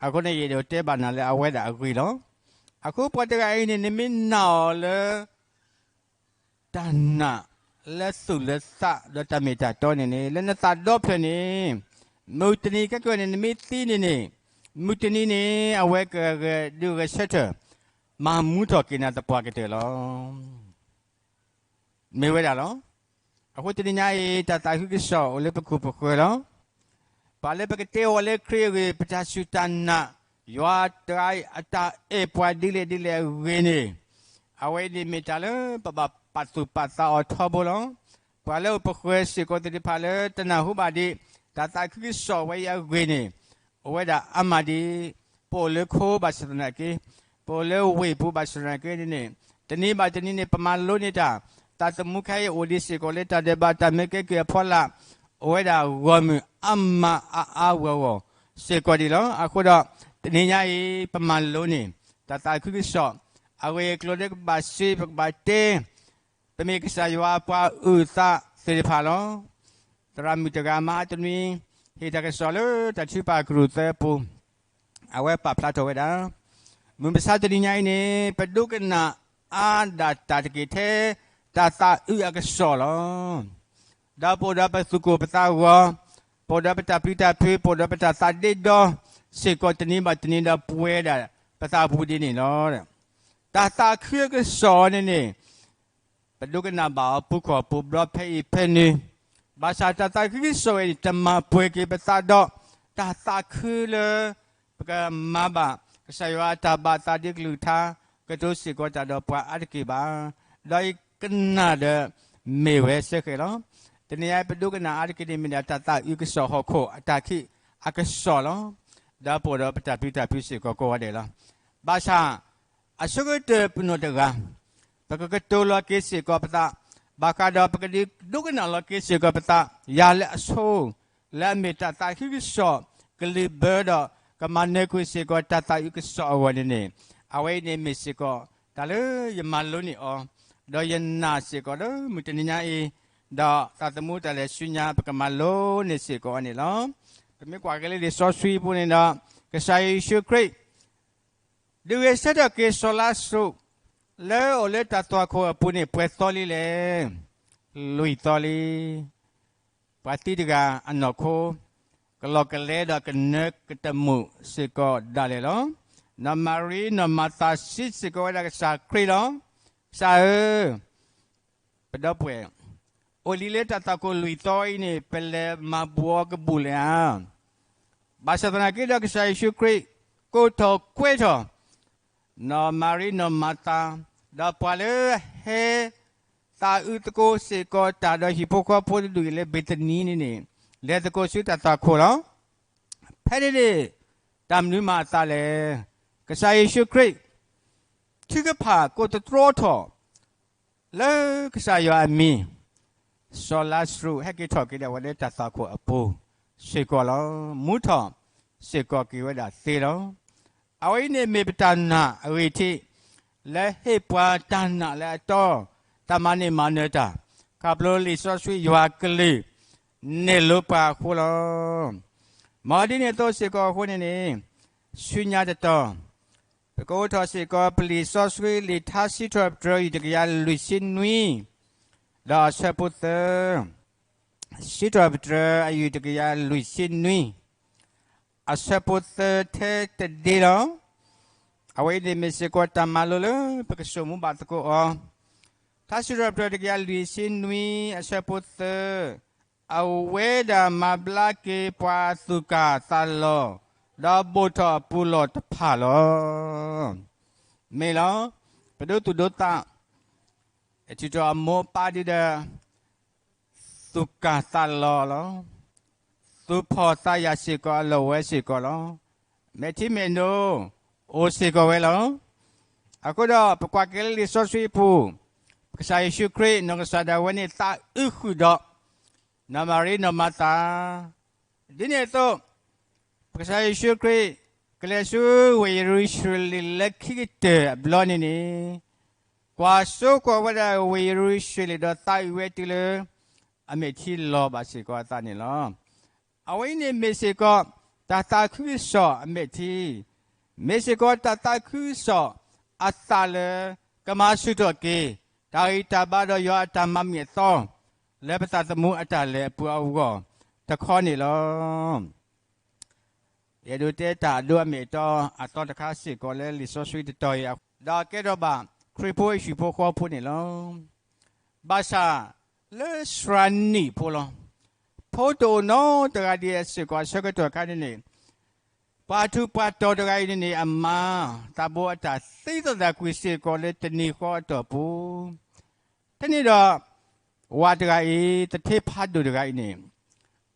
အဃိန့ၣ် ယအဲၣ်ဒိးတဲဘၣ်နၤလၢအဝဲဒၣ်အဂ့ၢ်လီၤ. အဃိပှၤတဂၤအံၤန့ၣ် နမ့ၢ်နာ်အီၤလၢ တၢ်နာ်လၢသူၣ်လၢသးဒီးတၢ်မ့ၢ်တၢ်တီန့ၣ်န့ၣ် လၢနသးဒီဖျၢၣ်န့ၣ်, မုၢ်တနံၤခဲကနံၣ်န့ၣ် နမ့ၢ်သံန့ၣ်န့ၣ်, မုၢ်တနံၤန့ၣ် အဝဲကဂဲၤဒုးဂဲၤဆၢထၢၣ် မၤမူထီၣ်က့ၤနၤသပှၢ်ကတၢၢ်လီၤ. မ့ၢ်ဝဲဒၣ်လီၤ. အဃိတနံၤညါအံၤ တၢ်သးခုကစီၣ်အိၣ်လၢပခိၣ်ပဃၢၤလီၤ. ပှၤလၢပကတဲအီၤလၢခရံာ်အဂ့ၢ် ပတၢ်စူၢ်တၢ်နာ် ယွၤတဂၤအံၤအတၢ်အဲၣ်ပှၤဒ်လဲၣ်ဒ်လဲၣ်အဂ့ၢ်န့ၣ်, အဝဲအံၤန့ၣ်မ့ၢ်တၢ်လၢပဘၣ်ပာ်သူၣ်ပာ်သးအီၤထီဘိလီၤ. ပှၤလၢအိၣ်ပဃၢၤစ့ၢ်ကီးသ့ၣ်တဖၣ်လၢတနၢ်ဟူဘၣ်ဒံး တၢ်သးခုကစီၣ်ဝဲအံၤအဂ့ၢ်န့ၣ်, အိၣ်ဝဲဒၣ်အါမးဒံး, ပအိၣ်လၢခိဘၣ်ဆၣ်သနာ်က့, ပအိၣ်လၢဝ့ၢ်ပူၤဘၣ်ဆၣ်သနာ်က့န့ၣ်န့ၣ်, တနံၤဘၣ်တနံၤန့ၣ် ပမၤလိန့ၢ်တၢ်, သးသမူခဲအံၤအိၣ်ဒံးစ့ၢ်ကီးလၢတၢ်ဒဲးဘးတၢ်မၢကဲကုၢ်အဖီလာ်, အိၣ်ဝဲဒၣ်ဂီၢ်မုၢ်အါမးအါအါဂီၢ်ဂီၢ်စ့ၢ်ကီးဒံးလီၤ. အဃိဒီး တနံၤညါအံၤ ပမၤလိန့ၢ် တၢ်သးခုကစီၣ်, အဂ့ၢ်အကျိၤလၢပကဘၣ်စံး ပကဘၣ်တဲ ပမ့ၢ်ကစၢ်ယွၤအပှၤအုၣ်သးသ့ၣ်တဖၣ်လီၤ. သရၣ်မုၣ်တဂၤမဟါတနွံ ဟ့ၣ်တၢ်ကစီၣ်လၢတၢ်ထုကဖၣ်ကရူၢ်သၢအပူၤ, အဝဲပာ်ဖျါထီၣ်ဝဲဒၣ်, မုၢ်မဆါတနံၤညါအံၤန့ၣ် ပဒိကနၣ်အါဒၣ်တၢ်တက့ၢ်ထဲ တၢ်သးအုးအကစီၣ်လီၤ. ဒီးပအိၣ်ဒီးပသူၣ်ကိၢ်ပသးဂီၤ, ပအိၣ်ဒီးပတၢ်ပျံၤတၢ်ဖုး, ပအိၣ်ဒီးပတၢ်သးဒ့ဒီစ့ၢ်ကီး တနံၤဘၣ်တနံၤဒီးပှဲၤဒၣ်ပသးပူၤဒ်န့ၣ်လီၤ. တၢ်သးခုအကစီၣ်န့ၣ်န့ၣ် ပဒိကနၣ်ဘၣ်အီၤပူၤခီၣ်ပူၤဘျီဖဲအံၤဖဲန့ၣ်, ဘၣ်ဆၣ်တၢ်သးခုကစီၣ်ဝဲန့ၣ် တမၤပှဲၤက့ၤပသးဒီး တၢ်သးခုလၢ ပကမၤဘၣ် ကစၢ်ယွၤအတၢ်ဘၣ်သးဒ်ကလုၢ်ကထါ ကတိၤစ့ၢ်ကီးတၢ်ဒီးပှၤအါတက့ၢ်ဘၣ်. ဒီးယကနၣ်ဒီး မ့ၢ်ဝဲစ့ၢ်ကီးလီၤ. တနံၤအံၤ ပဒိကနၣ်အါတက့ၢ်န့ၣ်မ့ၢ်ဒၣ်တၢ်သးအုးကစီၣ်ဟီၣ်ခိၣ်အတၢ်ခံးအကစီၣ်လီၤ. ဒီးပအိၣ်ဒီးပတၢ်ပျံၤတၢ်ဖုးစ့ၢ်ကီးကိးဂၤဒဲးလီၤ. ဘၣ်ဆၣ် အဆိကတၢၢ်ပနီၢ်တဂၤ ပကကတိၤလီၤက့ၤစ့ၢ်ကီးပသး, ဘၣ်ဃးဒီးပကဒုးဒိကနၣ်လီၤက့ၤစ့ၢ်ကီးပသး ယၤလၢအဆိ လၢအမ့ၢ်တၢ်သးခုကစီၣ်ကလုၢ်ဘၢဒီး ကမၤနၢၤကွံာ်စ့ၢ်ကီးတၢ်သးအုးကစီၣ်အဂီၢ်န့ၣ်န့ၣ်, အဝဲအံၤန့ၣ်မ့ၢ်စ့ၢ်ကီး တၢ်လၢယမၤလိန့ၢ်အီၤ, ဒီးယနာ်စ့ၢ်ကီးလၢမုၢ်တနံၤညါအံၤ, ဒီးသးသမူတၢ်လဲၤဆူညါ ပကမၤလိန့ၢ်စ့ၢ်ကီးအီၤန့ၣ်လီၤ. ပမ့ၢ်ကွၢ်က့ၤလၢလံာ်စီဆှံအပူၤန့ၣ်ဒီး ကစၢ်ယ့ၣ်ၡူးခရံာ် ဒုးဂဲၤဆၢထၢၣ်က့ၤစီၤလါစရူး လၢအအိၣ်လၢတၢ်သွၣ်ခိၣ်အပူၤန့ၣ် ပှဲၤသီလံလဲၣ်. လွံၢ်သီလံ. ပှၤသံတဂၤအနီၢ်ခိ, ကလီၤကလဲဒီးကနၢကတမုာ်စ့ၢ်ကီးဒၣ်လဲာ်လီၤ. နီၢ်မၤရံနီၢ်မၤသးစံးစ့ၢ်ကီးဝဲဒၣ်ကစၢ်ခရံာ်လီၤ. ကစၢ်ဧၢ, ပဒီပုၢ်ဝဲၢ်, အိၣ်လံလၢတၢ်သွၣ်ခိၣ်လွံၢ်သီအံၤန့ၣ် ပလဲၤမၤဘူၣ်အီၤကဘူၣ်လဲၣ်ဧါ. ဘၣ်ဆၣ်သနာ်က့ဒီးကစၢ်ယ့ၣ်ၡူးခရံာ် ကိးထီၣ်ကွဲထီၣ် နီၢ်မၤရံနီၢ်မၤသး, ဒီးပှၤလၢဟဲသးအုးသကိးစ့ၢ်ကီးတၢ်ဒီးဟံၣ်ဖိဃီဖိတဒူၣ်အံၤလၢဘ့ၤသနံန့ၣ်န့ၣ်, လဲၤသကိးဆူတၢ်သွၣ်ခိၣ်လီၤ. ဖဲန့ၣ်န့ၣ် တၢ်မနုၤမၤအသးလဲၣ်. ကစၢ်ယ့ၣ်ၡူးခရံာ် ထုကဖၣ်ကိးသတြီထီၣ် လၢကစၢ်ယွၤအမံၤ, စီၤလၤစရူးဟဲက့ၤထီၣ်က့ၤဒီးဝဲလၢတၢ်သွၣ်ခိၣ်အပူၤစ့ၢ်ကီးလီၤ. မူထီၣ်စ့ၢ်ကီးက့ၤဝဲဒၣ်သ့လီၤ. အဝဲအံၤန့ၣ်မ့ၢ်ပတၢ်နာ်အဂ့ၢ်ထံး လၢဟ့ၣ်ပှၤတၢ်နာ်လၢအတီ, တၢ်မၤန့ၢ်မၤနၢၤတၢ်, ခီဖျိလံာ်စီဆှံယွၤကလုၢ် နဲၣ်လိပှၤအဃိလီၤ. မ်ဒ်န့ၣ်အသိးစ့ၢ်ကီးအဃိန့ၣ်န့ၣ်, ဆူညါတတီၤ ပကအိးထီၣ်စ့ၢ်ကီးပလံာ်စီဆှံလံာ်ထါစံးထီၣ်ပတြၢၤအယုၢ်တကယၤလွံၢ်ဆံနွံ, ဒီးအဆၢဖိသၢ, စံးထီၣ်ပတြၢၤအယုၢ်တကယၤလွံၢ်ဆံနွံ, အဆၢဖိသၢထဲတဒ့လီၤ. အဝဲအံၤန့ၣ်မ့ၢ်စ့ၢ်ကီးတၢ်မၤလိလၢပကစိာ်မူဘၣ်သကိးအီၤ, ထါစံးထီၣ်ပတြၢၤတကယၤလွံၢ်ဆံနွံ အဆၢဖိသၢ, အဝဲဒၣ်မၤဘျါက့ၤပှၤအသူၣ်ကၢ်သးလီၤ, ဒီးဘိၣ်ထီၣ်အပူၤလီၢ်တဖၣ်လီၤ. မ့ၢ်လီၤ, ပဒိသူၣ်ဒိသး ထံၣ်ထီၣ်အမိၢ်အပၢ်ဒ်ဒီး သူၣ်ကၢ်သးလီၤလီၤ. သူၣ်ဖှီၣ်သးယာ်စ့ၢ်ကီးအလီၢ်ဝဲစ့ၢ်ကီးလီၤ. မဲာ်ထံမဲာ်နိ အိၣ်စ့ၢ်ကီးဝဲလီၤ. အဃိဒီးပကွၢ်က့ၤလၢလံာ်စီဆှံအပူၤ, ပကစၢ်ယ့ၣ်ၡူးခရံာ် နီၢ်ကစၢ်ဒၣ်ဝဲန့ၣ်သးအုးဃုာ်ဒီး နီၢ်မၤရံနီၢ်မၤသး, ဒ်န့ၣ်အသိး ပကစၢ်ယ့ၣ်ၡူးခရံာ် ကလဲၤဆူဝ့ၢ်ယရူၤၡလ့ၣ်လၢခံကတၢၢ်အဘျီန့ၣ်န့ၣ်, ကွၢ်စိကွၢ်ဝဲဒၣ်ဝ့ၢ်ယရူၤၡလ့ၣ်ဒီးသးအုးဝဲတုၤလၢ အမဲာ်ထံလီၤဘၣ်စ့ၢ်ကီးအသးန့ၣ်လီၤ. အဝဲအံၤန့ၣ်မ့ၢ်စ့ၢ်ကီး တၢ်သးခုကစီၣ်အမဲာ်ထံ, မ့ၢ်စ့ၢ်ကီးတၢ်သးခုကစီၣ်အသးလၢ ကမၤဆူၣ်ထီၣ်က့ၤ တၢ်ဂံၢ်တၢ်ဘါဒီးယွၤအတၢ်မၤမုာ်အသီ လၢပသးသမူအတၢ်လဲၤအပူၤအဂီၢ်တခီန့ၣ်လီၤ. ယအဲၣ်ဒိးတဲတၢ်အဒိအမဲာ်အတီအသီတခါစ့ၢ်ကီးလၢလံာ်စီဆှံတတီၤအံၤ, ဒီးကဲထီၣ်ဘၣ်ခရံာ်ဖိအဟံၣ်ဖိဃီဖိန့ၣ်လီၤ. ဘၣ်ဆၣ်လၢစှၤနံၣ်ဖိလီၤ. ဖိတအိၣ်နီတဂၤဒံးစ့ၢ်ကီးအဆၢကတီၢ်အခါန့ၣ်န့ၣ်, ပှၤထူးပှၤတီၤတဂၤအံၤန့ၣ်န့ၣ် အမါသးဘိအတၢ်သံသဒၣ်ကွံာ်စ့ၢ်ကီးလၢတနံၤဃီအတီၢ်ပူၤ, ထဲန့ၣ်ဒီး ဝၤတဂၤအံၤ သထ့ဖးဒိၣ်တဂၤအံၤန့ၣ်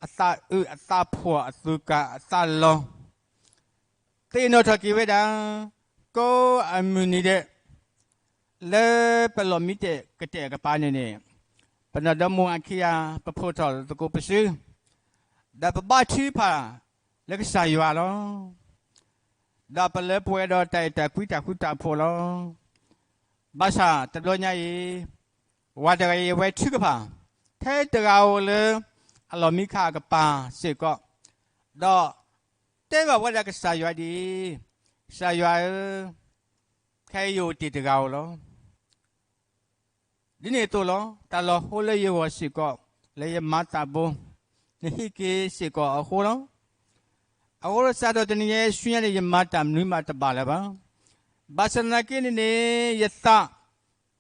အသးအုးအသးဖှီၣ်အသူၣ်ကၢ်အသးလီၤ သ့ၣ်နီၣ်ထီၣ်က့ၤဝဲဒၣ် ကိးအမုၢ်နံၤဒဲး လၢပလီၢ်မံတဲာ်ကတဲာ်ကပၤန့ၣ်န့ၣ် ပနီၢ်ဒီမါဝၤခံဂၤ ပဖှိၣ်ထီၣ်သကိးပစု, ဒီးပဘါထုကဖၣ်လၢကစၢ်ယွၤလီၤ. ဒီးပလၢပှဲၤဒီးတၢ်အဲၣ်တၢ်ကွံတၢ်ဃူတၢ်ဖိးလီၤ. ဘၣ်ဆၣ်တဘျီညါအံၤ ဝၤတဂၤအံၤအဝဲထုကဖၣ် ထဲတဂၤဧိၤလၢအလီၢ်မံခါအကပၤစ့ၢ်ကီး, ဒီးတဲဘၣ်ဝဲဒၣ်ကစၢ်ယွၤဒ်အံၤ, ကစၢ်ယွၤဧၢ, ခဲအံၤယအိၣ်တ့ၢ်တဂၤဧိၤလီၤ. ဒ်န့ၣ်အသိးလီၤ, တၢ်လီၤဟိလၢယဂီၢ်စ့ၢ်ကီး လၢယမါသးဘိ နဟံးက့ၤစ့ၢ်ကီးအဃိလီၤ. အဃိဒီးစးထီၣ်တနံၤညါအံၤဆူညါန့ၣ် ယမၤတၢ်မနုၤမးတဘၣ်လၢၤဘၣ်. ဘၣ်ဆၣ်သနာ်က့န့ၣ်န့ၣ် ယသး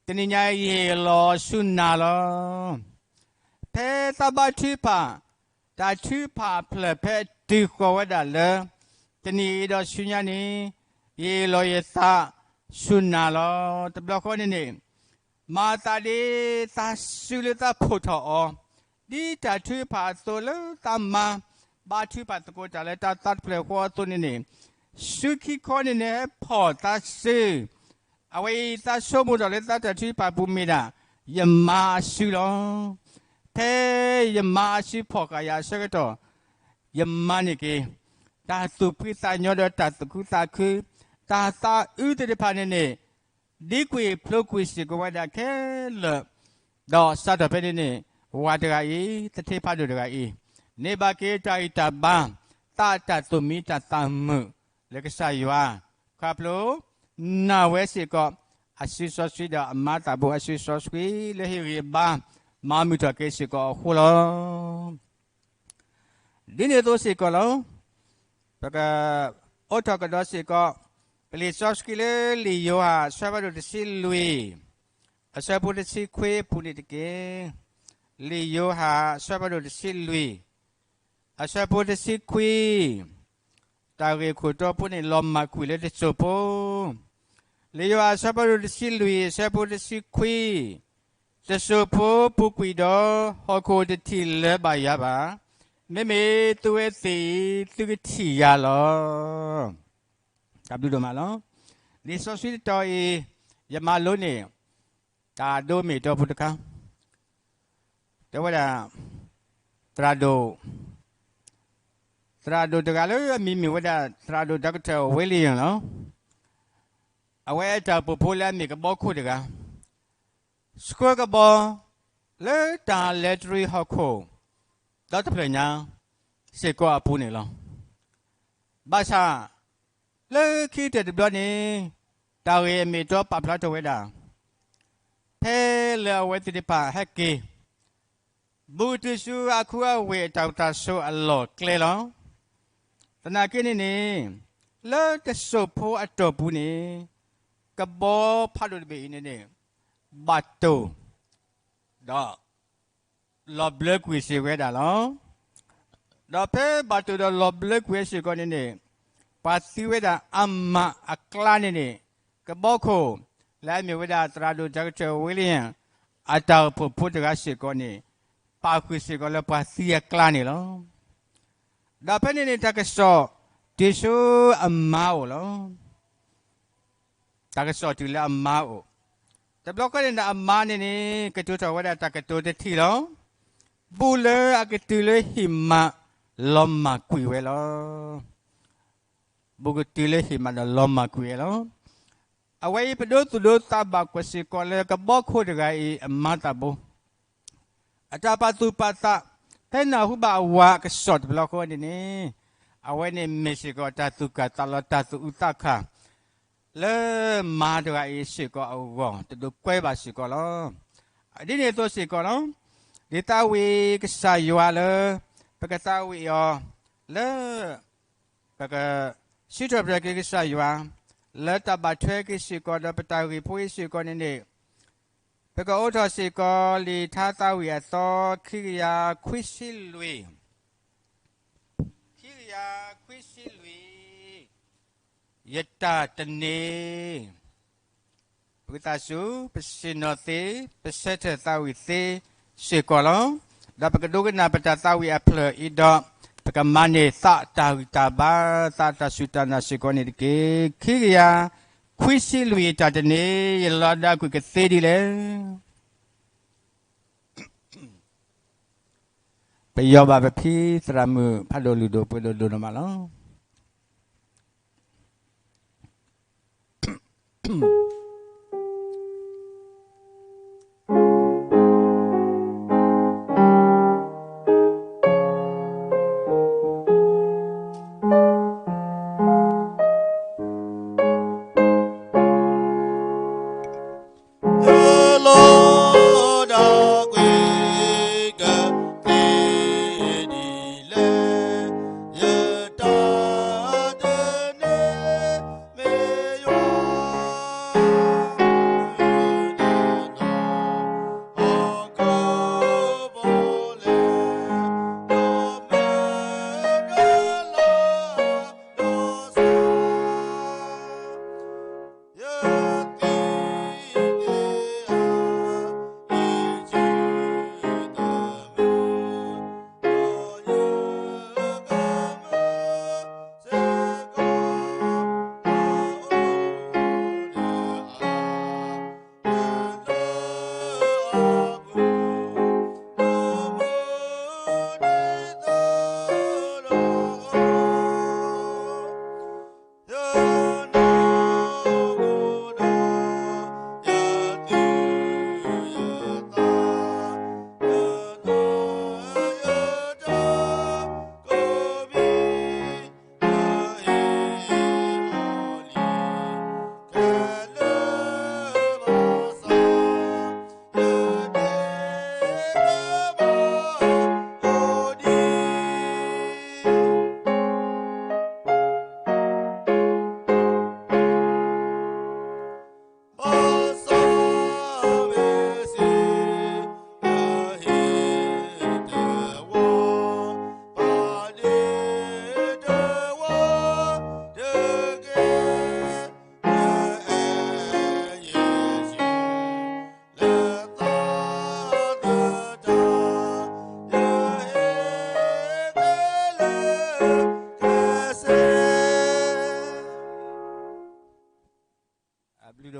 တနံၤညါအံၤယဟ့ၣ်လီၤဆူနၤလီၤ. ဖဲသးဘါထုကဖၣ် တၢ်ထုကဖၣ်အဖျၢၣ်ဖဲတုၤဃီၤဝဲဒၣ်လၢ တနံၤအံၤဒီးဆူညါန့ၣ် ယဟ့ၣ်လီၤယသးဆူနၤလီၤ. တဘျီဃီန့ၣ်န့ၣ် မၤအသးဒ် သးစုလၢသးဖှိၣ်ထီၣ်အီၤ ဒ်တၢ်ထုကဖၣ်အသိးလၢသးမၤဘါထုကဖၣ်သကိးတၢ်လၢတၢ်သးတဖျၢၣ်ဃီအသိးန့ၣ်န့ၣ်, စုခံခီန့ၣ်န့ၣ် ဟဲဖီၣ်သးစု အဝဲအံၤသးဆိကမိၣ်ထီၣ်လၢသးတၢ်ထုကဖၣ်ပူၤမ့ၢ်ဒၣ် ယမါအစုလီၤ. ဖဲယမါအစုဖီၣ်ဃာ်ယၤအဆၢကတီၢ် ယမၤန့ၢ်က့ၤ တၢ်သူၣ်ဖှံသးညီဒီးတၢ်သူၣ်ခုသးခု, တၢ်သးအုးသ့ၣ်တဖၣ်န့ၣ်န့ၣ် ဒံကွံာ်ဖျိကွံာ်စ့ၢ်ကီးဝဲဒၣ်ခဲလၢာ်, ဒီးစးထီၣ်ဖဲန့ၣ်န့ၣ် ဝၤတဂၤအံၤ သထ့ဖးဒိၣ်တဂၤအံၤ န့ၢ်ဘၣ်က့ၤတၢ်ဂံၢ်တၢ်ဘါ သးအတၢ်သူၣ်မံတၢ်သးမုာ်လၢကစၢ်ယွၤ ခီဖျိ နာ်ဝဲစ့ၢ်ကီး အစုစီဆှံဒီးအမါသးဘိအစုစီဆှံလၢဟ့ၣ်ဂံၢ်ဘါ မၤမုာ်ထီၣ်က့ၤစ့ၢ်ကီးအဃိလီၤ. ဒ်န့ၣ်အသိးစ့ၢ်ကီးလီၤ. ပကအိးထီၣ်ကဒီးစ့ၢ်ကီး ပလံာ်စီဆှံလၢလံာ်ယိၤဟၣ်အဆၢဖးဒိၣ်တဆံလွံၢ် အဆၢဖိတဆံခွံအပူၤန့ၣ်တက့ၢ်. လံာ်ယိၤဟၣ်အဆၢဖးဒိၣ်တဆံလွံၢ် အဆၢဖိတဆံခွံ တၢ်ဂ့ၢ်ခိၣ်တီဖိန့ၣ် လီၤမၢ်ကွံာ်လၢတစိၢ်ဖိ, လံာ်ယိၤဟၣ်အဆၢဖးဒိၣ်တဆံလွံၢ် အဆၢဖိတဆံခွံ, တစိၢ်ဖိပူၤကွံာ်ဒီး ဟီၣ်ခိၣ်တထံၣ်လၢၤဘၣ်ယၤဘၣ်. မ့မ့ၢ်သုဝဲသ့ၣ်အံၤ သုကထံၣ်ယၤလီၤ. တၢ်ဘျုးဒိၣ်မးလီၤ. လံာ်စီဆှံတတီၤအံၤ ယမၤလိန့ၢ် တၢ်ဒိမ့ၢ်တီဖိတခါ တဲဝဲဒၣ် သရၣ်ဒိၣ်, သရၣ်ဒိၣ်တဂၤလၢအမံၤမ့ၢ်ဝဲဒၣ် သရၣ်ဒိၣ် Doctor William လီၤ. အဝဲအတၢ်အိၣ်ဖှိၣ်ဖိလၢအမ့ၢ်ကဘီခိၣ်တဂၤ ဆှၢကဘီ လၢတၢ်လဲၤတရံးဟီၣ်ခိၣ် ဒီတဖျၢၣ်ညါ စ့ၢ်ကီးအပူၤန့ၣ်လီၤ. ဘၣ်ဆၣ် လၢခံကတၢၢ်တဘျီန့ၣ် တၢ်ဂ့ၢ်အမ့ၢ်အတီပာ်ဖျါထီၣ်ဝဲဒၣ် ဖဲလၢအဝဲသ့ၣ်တဖၣ်ဟဲက့ၤ ဘူးကတုၤဆူအခူအဝ့ၢ်အတၢ်အိၣ်တၢ်ဆိးအလီၢ်ကျဲလီၤ. သနာ်က့န့ၣ်န့ၣ် လၢတစိၢ်ဖိအတီၢ်ပူၤန့ၣ် ကဘီဖးဒိၣ်တဘ့ၣ်အံၤန့ၣ်န့ၣ် ဘၣ်တိၢ် ဒီး လီၤဘျၢကွံာ်စ့ၢ်ဝဲဒၣ်လီၤ. ဒီးဖဲဘၣ်တိၢ်ဒီးလီၤဘျၢကွံာ်စ့ၢ်ကီးန့ၣ်န့ၣ် ပှၤသံဝဲဒၣ်အမးအကျါန့ၣ်န့ၣ် ကဘီခိၣ် လၢအမ့ၢ်ဝဲဒၣ်သရၣ်ဒိၣ် Doctor William အတၢ်အိၣ်ဖှိၣ်ဖိတဂၤစ့ၢ်ကီးန့ၣ် ပာ်ဃုာ်စ့ၢ်ကီးလၢပှၤသံအကျါန့ၣ်လီၤ. ဒီးဖဲန့ၣ်န့ၣ် တၢ်ကစီၣ်တုၤဆူအမါအိၣ်လီၤ. တၢ်ကစီၣ်တုၤလၢအမါအိၣ်, တဘျီဃီန့ၣ်ဒီးအမါန့ၣ်န့ၣ် ကတိၤထီၣ်ဝဲဒၣ်တၢ်ကတိၤတထံၣ်လီၤ. ဘူးလၢအကတုၤလၢဟံၣ်မး လီၤမၢ်ကွံာ်ဝဲလီၤ. ဘူးကတုၤလၢဟံၣ်မးဒီးလီၤမၢ်ကွံာ်ဝဲလီၤ. အဝဲအံၤပဒိသူၣ်ဒိသးဘၣ်ကွၢ်စ့ၢ်ကီးလၢကဘီခိၣ်တဂၤအံၤအမါတၢ်ဘိ အတၢ်ပာ်သူၣ်ပာ်သး ဖဲနၢ်ဟူဘၣ်အဝၤကစီၣ်တဘျီဃီန့ၣ်န့ၣ် အဝဲန့ၣ်မ့ၢ်စ့ၢ်ကီးတၢ်သူၣ်ကၢ်သးလီၤ တၢ်သူၣ်အုးသးခး လၢမါတဂၤအံၤစ့ၢ်ကီးအဂီၢ် တဒိးကွဲဘၣ်စ့ၢ်ကီးလီၤ. ဒ်န့ၣ်အသိးစ့ၢ်ကီးလီၤ. ဒ်သးဝံၣ်ကစၢ်ယွၤလၢ ပကသးဝံၣ်အီၤ လၢ ပကစံးထီၣ်ပတြၢၤက့ၤကစၢ်ယွၤ လၢတၢ်ဘၣ်ထွဲက့ၤစ့ၢ်ကီးဒီးပတၢ်ဂ့ၢ်ဖိအံၤစ့ၢ်ကီးန့ၣ်န့ၣ် ပကအိးထီၣ်စ့ၢ်ကီးလံာ်ထါသးဝံၣ်အသီ ခံကယၤခွံဆံလွံၢ်, ခံကယၤခွံဆံလွံၢ်, ယတၢ်တန့ၤ ပကသးစူၤ ပဆ့ၣ်နီၤသ့, ပဆၢထၢၣ်သးဝံၣ်သ့စ့ၢ်ကီးလီၤ. ဒီးပကဒိကနၣ်ပတၢ်သးဝံၣ်အဖျၢၣ်အံၤဒီး ပကမၤန့ၢ်သးတၢ်ဂံၢ်တၢ်ဘါ သးတၢ်စူၢ်တၢ်နာ်စ့ၢ်ကီးန့ၣ်တက့ၢ်. ခံကယၤခွံဆံလွံၢ် ယတၢ်တန့ၤ ယလီၤဒၣ်ကွံာ်ကသ့ဒ်လဲၣ်. ပယီၤဘၣ်ပဖံသရၣ်မုၣ်ဖးဒိၣ်လုၢ်ဒိၣ်ပှ့ၤဒိၣ်ဒိၣ်ဒိၣ်မးလီၤ.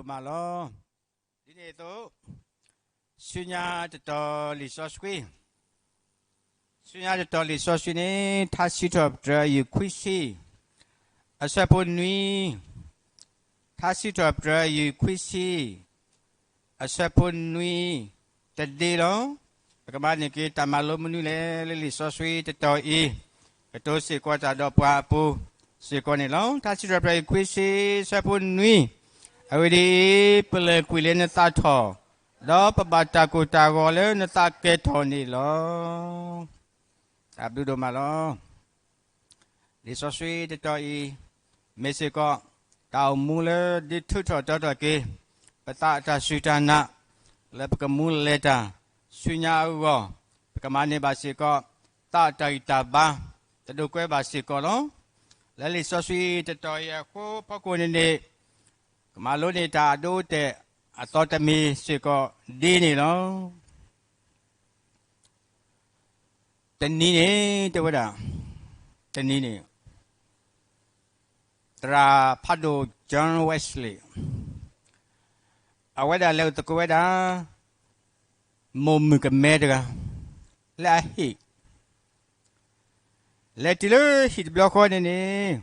မးလီၤ. ဒ်န့ၣ်အသိး, ဆူညါတတီၤလံာ်စီဆှံ, ဆူညါတတီၤလံာ်စီဆှံန့ၣ် ထါစံးထီၣ်ပတြၢၤယုၢ်ခွံဆံ, အဆၢဖိနွံ, ထါစံးထီၣ်ပတြၢၤယုၢ်ခွံဆံ, အဆၢဖိနွံ, တဒ့လီၤ. ပကမၤန့ၢ်က့ၤတၢ်မၤလိမနုၤလဲၣ် လၢလံာ်စီဆှံတတီၤအံၤ, ကတိၤစ့ၢ်ကီးတၢ်ဒီးပှၤအပူၤစ့ၢ်ကီးန့ၣ်လီၤ. ထါစံးထီၣ်ပတြၢၤယုၢ်ခွံဆံ အဆၢဖိနွံ, အဂ့ၢ်ဒ်အံၤ, ပလဲၤကွံာ်လၢနသးထီၣ်, ဒီးပဘၣ်တၢ်ကိၢ်တၢ်ဂီၤလၢနသးကဲၤထီၣ်န့ၣ်လီၤ. တၢ်ဘျုးဒိၣ်မးလီၤ. လံာ်စီဆှံတတီၤအံၤ, မ့ၢ်စ့ၢ်ကီး တၢ်အိၣ်မူလၢဒုးထုးထီၣ်တီထီၣ်က့ၤ ပသးအတၢ်စူၢ်တၢ်နာ်, လၢပကမူလဲၤတၢ် ဆူညါအဂီၢ်, ပကမၤန့ၢ်ဘၣ်စ့ၢ်ကီး သးအတၢ်ဂံၢ်တၢ်ဘါ, တဒိးကွဲဘၣ်စ့ၢ်ကီးလီၤ. လၢလံာ်စီဆှံတတီၤအံၤအဃိဖီခိၣ်န့ၣ်န့ၣ်, ကမၤလိန့ၢ်တၢ်အဒိအတဲာ်အသီတမံၤစ့ၢ်ကီးဒ်န့ၣ်လီၤ. တနံၤန့ၣ် တဲဝဲဒၣ်, တနံၤန့ၣ် သရၣ်ဖးဒိၣ် John Wesley အဝဲဒၣ်လဲၤအိၣ်သကိးဝဲဒၣ် မိၢ်မုၣ်ကမဲတဂၤ လၢအဟံၣ်, လဲၤတုၤလၢဟံၣ်တဘျီဃီန့ၣ်န့ၣ်,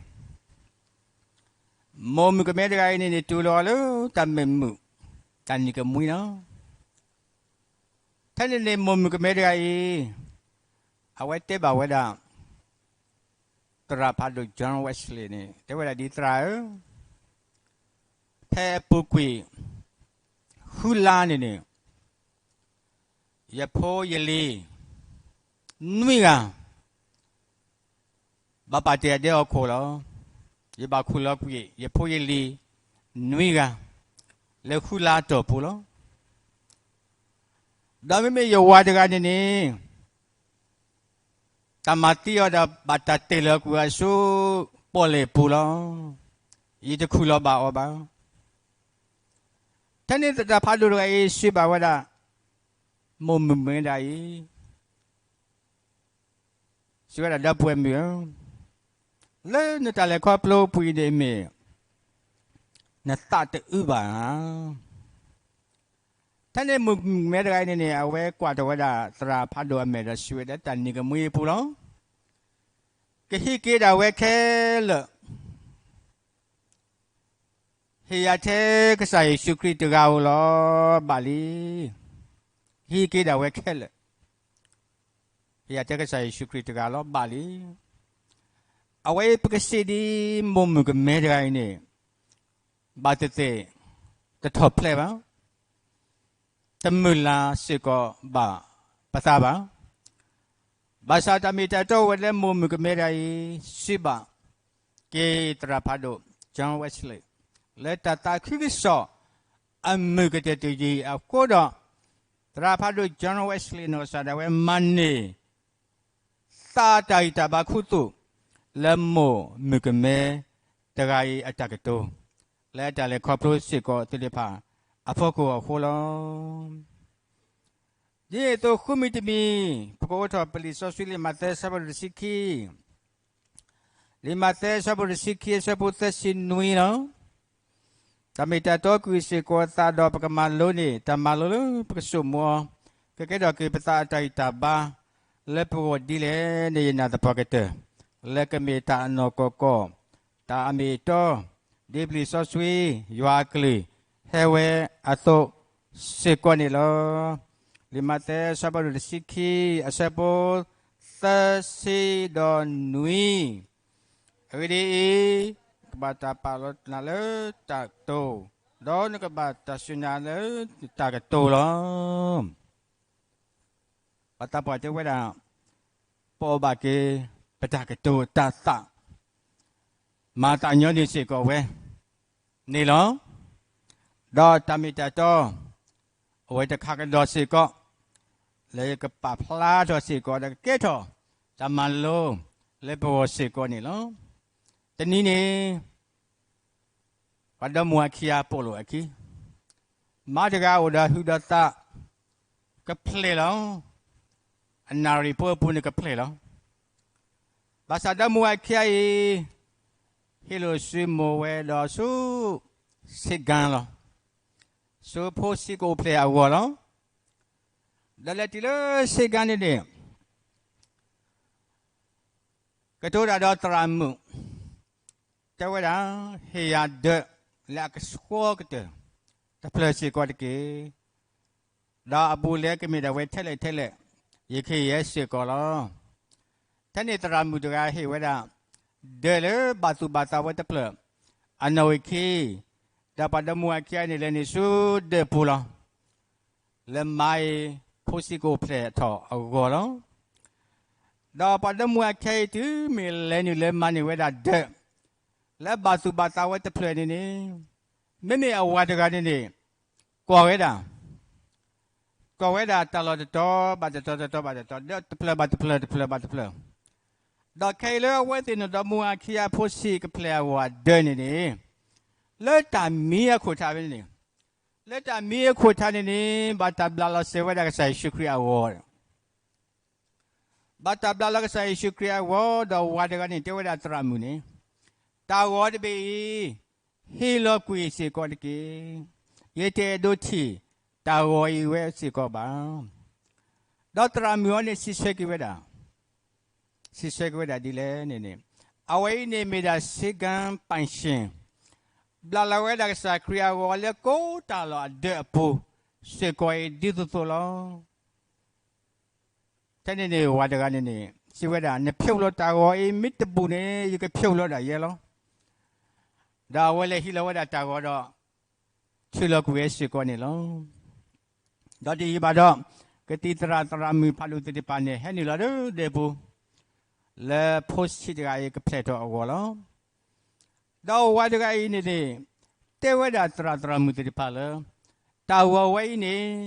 မိၢ်မုၣ်ကမဲတဂၤအံၤန့ၣ်န့ၣ်တူၢ်လိာ်အီၤလၢတၢ်မ့ၢ်မုာ်, တၢ်နံၤကမှံလီၤ. ထဲန့ၣ်န့ၣ်မိၢ်မုၣ်ကမဲတဂၤအံၤ, အဝဲတဲဘၣ်ဝဲဒၣ် သရၣ်ဖးဒိၣ် John Wesley န့ၣ် တဲဝဲဒၣ်ဒ် သရၣ်ဧၢ, ဖဲအပူၤကွံာ် ဃုလါန့ၣ်န့ၣ်, ယဖိယလံၤ နွံဂၤ ဘၣ်ပာ်တ့ၢ်အဒဲဟီၣ်ခိၣ်လီၤ. ယဘၣ်ခူၣ်လီၤကွံာ် ယဖိယလံၤ နွံဂၤ လၢဃုလါအတီၢ်ပူၤလီၤ. ဒီးမ့မ့ၢ်ယဝၤတဂၤန့ၣ်န့ၣ်, တၢ်မၤသံအီၤဒီး ဘၣ်တၢ်တ့ၢ်လီၤကွံာ်အဆူပီၣ်လဲၣ်ပူၤလီၤ. ယတခူၣ်လီၤဘၣ်အီၤဘၣ်. ထဲန့ၣ်သရၣ်ဖးဒိၣ်တဂၤအံၤ စံးဘၣ်ဝဲဒၣ် မိၢ်မုၣ်ကမဲတဂၤအံၤ, စံးဝဲဒၣ် ဒီပုၢ်ဝဲၢ်မုၣ်ဧၢ, လၢနတၢ်လဲၤခီဖျိပူၤအံၤန့ၣ်မ့ၢ် နသးတအုးဘၣ်ဧါ. ထဲန့ၣ်မိၢ်မုၣ်ကမဲတဂၤအံၤန့ၣ်န့ၣ် အဝဲကွၢ်ထီၣ်ဝဲဒၣ်သရၣ်ဖးဒိၣ်အမဲာ်ဒီးစံးဝဲဒၣ် တၢ်နံၤကမှံအပူၤလီၤ. ကဟံးက့ၤဒၣ်ဝဲခဲလၢာ် ဟ့ၣ်ယၤထဲကစၢ်ယ့ၣ်ၡူးခရံာ်တဂၤဧိၤလီၤ ဘၣ်လံ. ဟံးက့ၤဒၣ်ဝဲခဲလၢာ် ဟ့ၣ်ယၤထဲကစၢ်ယ့ၣ်ၡူးခရံာ်တဂၤလီၤ ဘၣ်လံ. အဝဲအံၤပကစံးဒ်မိၢ်မုၣ်ကမဲတဂၤအံၤန့ၣ် ဘၣ်သ့ၣ်သ့ၣ် တထီၣ်ဖျဲးဘၣ်, တမုၢ်လၢ်စ့ၢ်ကီးဘၣ်ပသးဘၣ်. ဘၣ်ဆၣ်တၢ်မ့ၢ်တၢ်တီအိၣ်ဝဲလၢမိၢ်မုၣ်ကမဲတဂၤအံၤ စံးဘၣ်က့ၤသရၣ်ဖးဒိၣ် John Wesley လၢတၢ်သးခုကစီၣ်အမုၢ်ကတၢၢ်တယုၢ်အဃိဒီး, သရၣ်ဖးဒိၣ် John Wesley နီၢ်ကစၢ်ဒၣ်ဝဲမၤန့ၢ် သးတၢ်ဂံၢ်တၢ်ဘါခူသူၣ် လၢမိၢ်မုၣ်ကမဲတဂၤအံၤအတၢ်ကတိၤ, လၢတၢ်လဲၤခီဖျိစ့ၢ်ကီးသ့ၣ်တဖၣ်အဖီခိၣ်အဃိလီၤ. ဒ်န့ၣ်အသိးဃုမံၤတမံၤ ပကအိးထီၣ်ပလံာ်စီဆှံလံာ်မးသဲအဆၢဖိတဆံခံ, လံာ်မးသဲအဆၢဖိတဆံခံ အဆၢဖိသၢဆံနွံလီၤ. တၢ်မ့ၢ်တၢ်တီကွံာ်စ့ၢ်ကီးအသးဒီးပကမၤလိန့ၢ် တၢ်မၤလိလၢပကစိာ်မူအီၤ, ကကဲထီၣ်က့ၤပသးအတၢ်ဂံၢ်တၢ်ဘါ လၢပဂီၢ်ဒ်လဲၣ်န့ၣ် ယနာ်သပှၢ်ကတၢၢ်, လၢကမ့ၢ်တၢ်အနီၢ်ကီၢ်ကီၢ်, တၢ်အမ့ၢ်အတီ, ဒ်ပလံာ်စီဆှံ ယွၤအကလုၢ် ဟဲဝဲအသိးစ့ၢ်ကီးန့ၣ်လီၤ. လံာ်မးသဲအဆၢဖိတဆံခံ အဆၢဖိသၢဆံဒီးနွံ အဂ့ၢ်ဒ်အံၤ, နကဘၣ်တၢ်ပာ်လီၤနၤလၢတၢ်ကတိၤ, ဒီးနကဘၣ်တၢ်စူၢ်နာ်လၢတၢ်ကတိၤလီၤ. ပှၤသးပှၢ်တဲဝဲဒၣ်, ပအီၣ်ဘၣ်က့ၤပတၢ်ကတိၤတၢ်သး, မၤသးညီနုၢ်စ့ၢ်ကီးဝဲန့ၣ်လီၤ. ဒီးတၢ်မ့ၢ်တၢ်တီ အဝဲတခါကဒီးစ့ၢ်ကီး, လၢယကပာ်ဖျါထီၣ်စ့ၢ်ကီး ဒီးကကဲထီၣ်တၢ်မၤလိ လၢပဂီၢ်စ့ၢ်ကီးန့ၣ်လီၤ. တနံၤန့ၣ် ပှၤဒီမါဝၤခံဂၤပိာ်လိာ်အခံ, မါတဂၤအိၣ်ဒီးဟုးဒီးသး ကဖျဲၣ်လီၤ. အနၣ်ရံၣ်ဖိအပူၤန့ၣ်ကဖျဲၣ်လီၤ. ဘၣ်ဆၣ်ဒီမါဝၤခံဂၤအံၤ ဟ့ၣ်လိာ်စုမိၢ်ဝဲဒီးဆူ စ့ၣ်ကၤလီၤ. ဆူဖိဆံးကအိၣ်ဖျဲၣ်အဂီၢ်လီၤ. ဒီးလဲၤတုၤလၢစ့ကၤန့ၣ်န့ၣ် ကတိၤတၢ်ဒီးသရၣ်မုၣ် တဲဝဲဒၣ်, ဟ့ၣ်ယၤဒၢးလၢအကဆှီကတၢၢ်တဖျၢၣ်စ့ၢ်ကီးတက့ၢ်. ဒီးအဘူးအလဲကမ့ၢ်ဒၣ်ဝဲထဲလဲၣ်ထဲလဲၣ်, ယကဟ့ၣ်ယဲစ့ၢ်ကီးလီၤ. ထဲန့ၣ်သရၣ်မုၣ်တဂၤဟ့ၣ်ဝဲဒၣ် ဒၢးလၢဘၣ်သူၣ်ဘၣ်သးဝဲတဖျၢၣ် အနီၣ်ဂံၢ်ခံ, ဒီးပှၤဒီမါဝၤခံဂၤန့ၣ် လဲၤနုာ်ဆူဒၢးပူၤလီၤ. လၢမါအံၤ ဖိဆံးကအိၣ်ဖျဲၣ်ထီၣ်အဂီၢ်လီၤ. ဒီးပှၤဒီမါဝၤခံဂၤအံၤ တုၤမ့ၢ်လဲၤနုာ်လၢမါန့ၣ်ဝဲဒၣ်ဒၢး လၢဘၣ်သူၣ်ဘၣ်သးဝဲတဖျၢၣ်န့ၣ်န့ၣ်, မ့မ့ၢ်အဝၤတဂၤန့ၣ်န့ၣ် ကွၢ်ဝဲဒၣ် ကွၢ်ဝဲဒၣ်တၢ်လီၢ်တတီၤဘၣ်တတီၤ တတီၤဘၣ်တတီၤ ဒီးတဖျၢၣ်ဘၣ်တဖျၢၣ် တဖျၢၣ်ဘၣ်တဖျၢၣ်, ဒီးခဲအံၤလၢအဝဲသ့ၣ်နီၢ်ဒီမါဝၤခံဂၤအဖိဆံးကဖျဲၣ်အဝၤဒၢးန့ၣ်န့ၣ်, လၢတၢ်မံအခိၣ်ထါဖဲန့ၣ်, လၢတၢ်မံအခိၣ်ထါန့ၣ်န့ၣ် ဘၣ်တၢ်ဘျးလီၤစဲၤဝဲဒၣ်ကစၢ်ယ့ၣ်ၡူးခရံာ်အဂီၢ် ဘၣ်တၢ်ဘျးလီၤကစၢ်ယ့ၣ်ၡူးခရံာ်အဂီၢ်, ဒီးဝၤတဂၤန့ၣ်တဲဝဲဒၣ်သရၣ်မုၣ်န့ၣ်, တၢ်ဂီၤတဘ့ၣ်အံၤ ဟ့ၣ်လီၤကွံာ်စ့ၢ်ကီးတက့ၢ်. ယတအဲၣ်ဒိးထံၣ်တၢ်ဂီၤအံၤဝဲစ့ၢ်ကီးဘၣ်. ဒီးသရၣ်မုၣ်အံၤန့ၣ် စံးဆၢက့ၤဝဲဒၣ်, စံးဆၢက့ၤဝဲဒၣ်ဒ်လဲၣ်န့ၣ်န့ၣ်, အဝဲအံၤန့ၣ်မ့ၢ်ဒၣ် စ့ကၤပၣ်ရှ့ၣ်, ဘျးလီၤဝဲဒၣ်ကစၢ်ခရံာ်အဂီၤလၢကိးတၢ်လီၢ်အဒၢးအပူၤ စ့ၢ်ကီးအံၤဒ်သိးသိးလီၤ. ထဲန့ၣ်န့ၣ် ဝၤတဂၤန့ၣ်န့ၣ် စံးဝဲဒၣ်, နဖျိးလီၤတၢ်ဂီၤအံၤမ့ၢ်တဘူးန့ၣ် ယကဖျိးလီၤဒၣ်ယဲလီၤ. ဒီးအဝဲလဲၤဟံးလီၤဝဲဒၣ်တၢ်ဂီၤဒီး ထုးလီၤကွံာ်ဝဲစ့ၢ်ကီးန့ၣ်လီၤ. ဒီးတယံာ်ဘၣ်ဒီး ကသံၣ်သရၣ်သရၣ်မုၣ်ဖးဒိၣ်သ့ၣ်တဖၣ်န့ၣ် ဟဲနုာ်လီၤလၢဒၢးပူၤ လၢဖိဆံးတဂၤအံၤကဖျဲၣ်ထီၣ်အဂီၢ်လီၤ. ဒီးဝၤတဂၤအံၤန့ၣ်န့ၣ် တဲဝဲဒၣ်သရၣ်သရၣ်မုၣ်သ့ၣ်တဖၣ်လၢ တၢ်ဂီၤဝဲအံၤန့ၣ်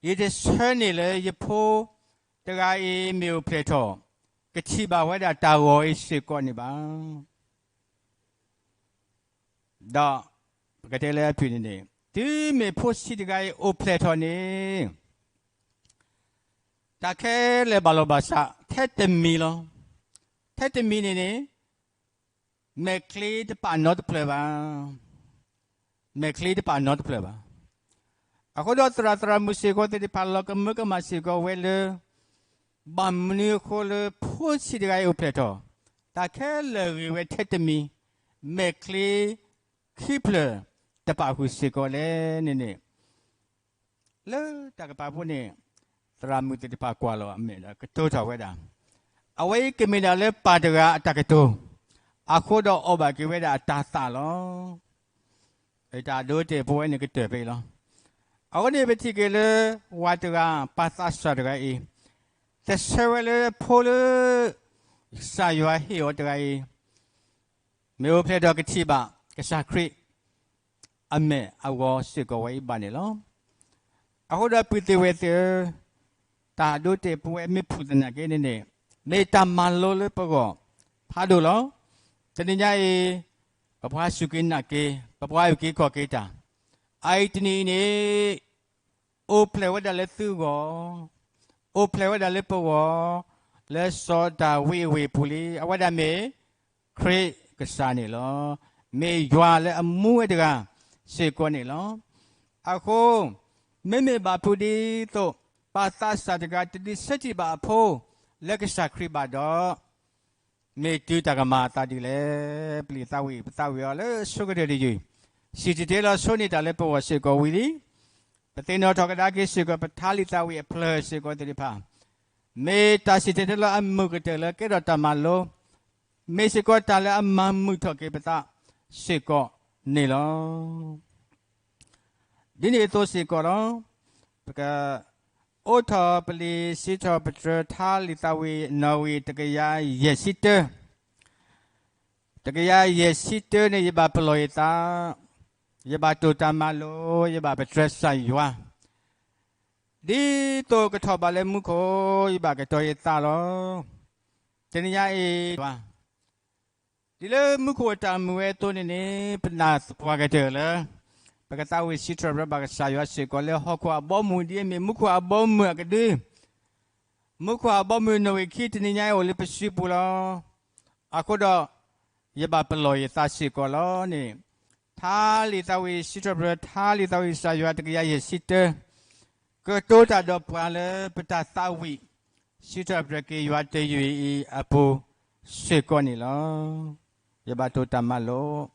ယတဆၢန့ၢ်လၢယဖိတဂၤအံၤမ့ၢ်အိၣ်ဖျဲၣ်ထီၣ် ကထံၣ်ဘၣ်ဝဲဒၣ်တၢ်ဂီၤအံၤစ့ၢ်ကီးန့ၣ်ဘၣ်. ဒီးပကတဲလၢအဖုၣ်န့ၣ်န့ၣ် တုၤမ့ၢ်ဖိဆံးတဂၤအံၤအိၣ်ဖျဲၣ်ထီၣ်န့ၣ် တၢ်ခဲလၢာ်ဘၣ်လီၤဘၣ်စး ထဲတမံၤလီၤ. ထဲတမံၤန့ၣ်န့ၣ် မဲာ်ချံတပာ်နီတဖျၢၣ်ဘၣ်. မဲာ်ချံတပာ်နီတဖျၢၣ်ဘၣ်. အဃိဒီးသရၣ်သရၣ်မုၣ်စ့ၢ်ကီးသ့ၣ်တဖၣ်လီၤကမၢကမၣ်စ့ၢ်ကီးဝဲလၢ ဘၣ်မနုၤအဃိလၢဖိဆံးတဂၤအံၤအိၣ်ဖျဲၣ်ထီၣ် တၢ်ခဲလၢာ်ဂ့ၤဝဲထဲတမံၤ မဲာ်ချံခံဖျၢၣ်တပာ်ဃုာ်စ့ၢ်ကီးလဲၣ်န့ၣ်န့ၣ် လၢတၢ်ကပၤဖိန့ၣ် သရၣ်မုၣ်သ့ၣ်တဖၣ်ကွၢ်လီၤအမဲာ်ဒီးကတိၤထီၣ်ဝဲဒၣ်, အဝဲအံၤကမ့ၢ်ဒၣ်လၢပၢ်တဂၤအတၢ်ကတိၤ, အဃိဒီးအီၣ်ဘၣ်က့ၤဝဲဒၣ်အတၤသၣ်လီၤ. တၢ်ဒိတ့ၢ်ဖိဝဲန့ၣ်ကတၢၢ်ဖဲအံၤလီၤ. အဃိန့ၣ်ပထံၣ်က့ၤလၢ ဝၤတဂၤ ပၢ်သးစၢ်တဂၤအံၤ တဆၢဝဲလၢဖိလၢ ကစၢ်ယွၤဟ့ၣ်အီၤတဂၤအံၤ မ့ၢ်အိၣ်ဖျဲၣ်ထီၣ်ကထံၣ်ဘၣ်ကစၢ်ခရံာ် အမဲာ်အဂီၤစ့ၢ်ကီးဝဲအံၤဘၣ်န့ၣ်လီၤ. အဃိဒီးပုၢ်သ့ၣ်ဝဲၢ်သ့ၣ်ဧၢ, တၢ်ဒိတ့ၢ်ဖိဝဲမ့ၢ်ဖုၣ်သနာ်က့န့ၣ်န့ၣ် မ့ၢ်တၢ်မၤလိလၢပဂီၢ်ဖးဒိၣ်လီၤ. တနံၤညါအံၤ ပပှၤစူၢ်က့ၤနာ်က့ၤ ပပှၤအုၣ်က့ၤခီၣ်က့ၤတၢ် အအံၤတနံၤအံၤန့ၣ် အိၣ်ဖျဲၣ်ဝဲဒၣ်လၢသုဂီၢ်, အိၣ်ဖျဲၣ်ဝဲဒၣ်လၢပဂီၢ်, လၢစီၤဒၤဝံးအဝ့ၢ်အပူၤလံ, အဝဲဒၣ်မ့ၢ် ခရံာ်ကစၢ်န့ၣ်လီၤ. မ့ၢ်ယွၤလၢအမူဝဲတဂၤစ့ၢ်ကီးန့ၣ်လီၤ. အဃိ မ့မ့ၢ်ဘၣ်ဖုးဒ်သိး ပၢ်သးစၢ်တဂၤတဒုးဆၢထံၣ်ဘၣ်အဖိ လၢကစၢ်ခရံာ်ဘၣ်ဒီး မ့ၢ်တုၤတၢ်ကမၤအသးဒ်လဲၣ်. ပျံၤသးဝံၣ် ပသးဝံၣ်အီၤလၢအဆိကတၢၢ်တယုၢ်, စံၣ်တဲၤတဲလီၤဆိန့ၢ်တၢ်လၢပဂီၢ်စ့ၢ်ကီးဝံၤလံ. ပသ့ၣ်နီၣ်ထီၣ်ကဒါက့ၤစ့ၢ်ကီး ပထါလံာ်သးဝံၣ်အဖျၢၣ်စ့ၢ်ကီးသ့ၣ်တဖၣ်, မ့ၢ်တၢ်စံၣ်တဲၤတဲလီၤအမုာ်ကတၢၢ်လၢကဲထီၣ်တၢ်မၤလိ, မ့ၢ်စ့ၢ်ကီးတၢ်လၢအမၤမုာ်ထီၣ်က့ၤပသးစ့ၢ်ကီးန့ၣ်လီၤ. ဒ်န့ၣ်အသိးစ့ၢ်ကီးလီၤ. ပက အိးထီၣ်ပလံာ်စံးထီၣ်ပတြၢၤ ထါလံာ်သးဝံၣ်နီၣ်ဝံၣ်တကယၤယဲၢ်ဆံတၢ, တကယၤယဲၢ်ဆံတၢန့ၣ် ယဘၣ်ပလီၢ်ယသး, ယဘၣ်တိာ်တၢ်မၤလိ, ယဘၣ်ပတြၢၤကစၢ်ယွၤ, ဒ်သိးကထီၣ်ဘးလၢမူခိၣ်, ယဘၣ်ကတီၤယသးလီၤ. တနံၤညါအံၤ ဒ်လၢမူခိၣ်အတၢ်မုာ်ဝဲအသိးန့ၣ်န့ၣ် ပနာ်သပှၢ်ကတၢၢ်လၢ ပကသးဝံၣ်စံးထီၣ်ပတြၢၤဘၣ်ကစၢ်ယွၤစ့ၢ်ကီးလၢဟီၣ်ခိၣ်အဘီအမုၢ် ဒ်အမ့ၢ်မူခိၣ်အဘီအမုၢ်အကဒု, မူခိၣ်အဘီအမုၢ်နီၣ်ဂံၢ်ခံ တနံၤညါအံၤအိၣ်လၢပစုပူၤလီၤ. အဃိဒီး ယဘၣ်ပလီၢ်ယသးစ့ၢ်ကီးလီၤန့ၣ် ထါလံာ်သးဝံၣ် စံးထီၣ်ပတြၢၤ ထါလံာ်သးဝံၣ် ကစၢ်ယွၤတကယၤယဲၢ်ဆံတၢ, ကတိၤတၢ်ဒီးပှၤလၢပတၢ်သးဝံၣ် စံးထီၣ်ပတြၢၤက့ၤယွၤတယုၢ်အံၤအပူၤစ့ၢ်ကီးန့ၣ်လီၤ. ယဘၣ်တိၢ်တၢ်မၤလိာ်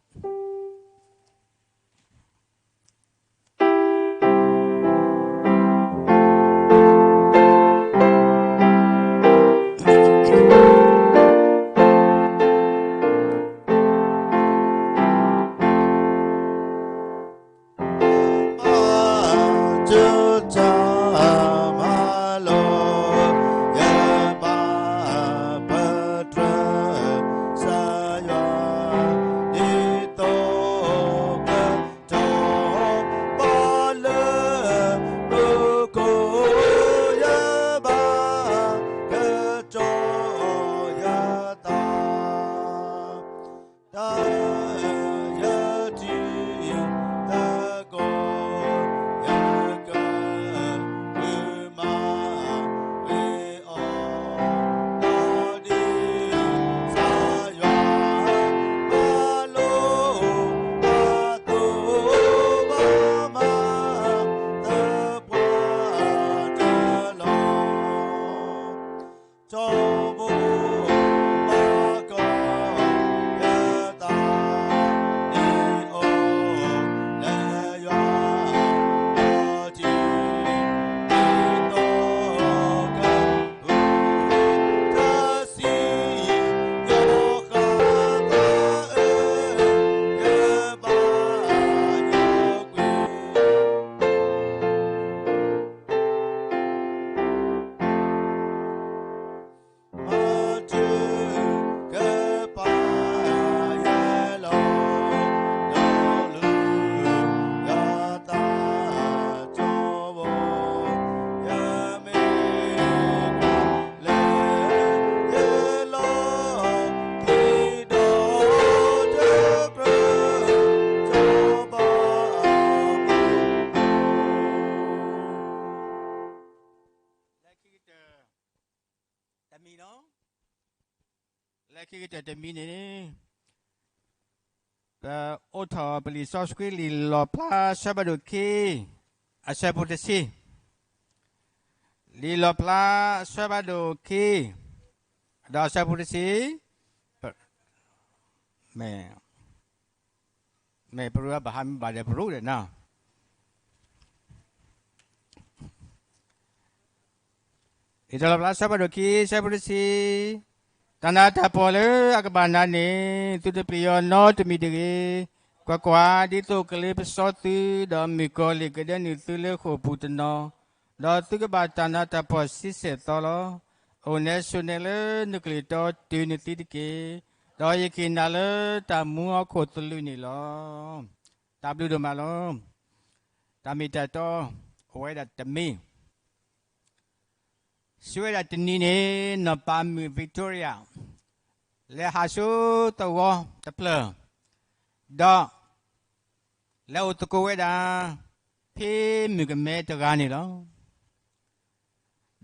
လၢခံကတၢၢ်တမံၤလီၤ. လၢခံကတၢၢ်တမံၤန့ၣ် ပအိးထီၣ်ပလံာ်စီဆှံလံာ်လီၣ်ဖျါဆၢဖးဒိၣ်ခံ အဆၢဖိတဆံ, လံာ်လီၣ်ဖျါဆၢဖးဒိၣ်ခံ ဒီးအဆၢဖိတဆံ, မ့ၢ် မ့ၢ်ပရူးဘၣ်ဟးမံဘၣ်ဒီးပရူးဒီးနီၤ လံာ်လီၣ်ဖျါဆၢဖးဒိၣ်ခံ ဆၢဖိတဆံ, တၢ်နးတၢ်ဖှီၣ်လၢအကဘၣ်နၤန့ၣ် သုတပျံၤအီၤနီတမံၤတဂ့ၤ. ကွၢ်ကွၢ်, ဒ်သိးကလ့ပစီသု ဒီးမုၣ်ကီၤလံၢ်ကဒၢနုာ်သုလၢဃိာ်ပူၤတနီၤ, ဒီးသုကဘၣ်တၢ်နးတၢ်ဖှီၣ်ဆံဆဲၣ်သီလီၤ. အိၣ်နဲဆိးနဲလၢနကလုၢ်တီတုၤနသံတက့ၢ်. ဒီးယကဟ့ၣ်နၤလၢတၢ်မူဟီၣ်ခိၣ်သလုးန့ၣ်လီၤ. တၢ်ဘျုးဒိၣ်မးလီၤ. တၢ်မ့ၢ်တၢ်တီ အိၣ်ဝဲဒၣ်တမံၤ, စံးဝဲဒၣ်တနံၤန့ၣ် နီၢ်ပၤမုၣ် Victoria လဲၤဟးဆူသဝီတဖျၢၣ်, ဒီး လဲၤအိၣ်သကိးဝဲဒၣ် ဖံမုၣ်ကမဲတဂၤန့ၣ်လီၤ.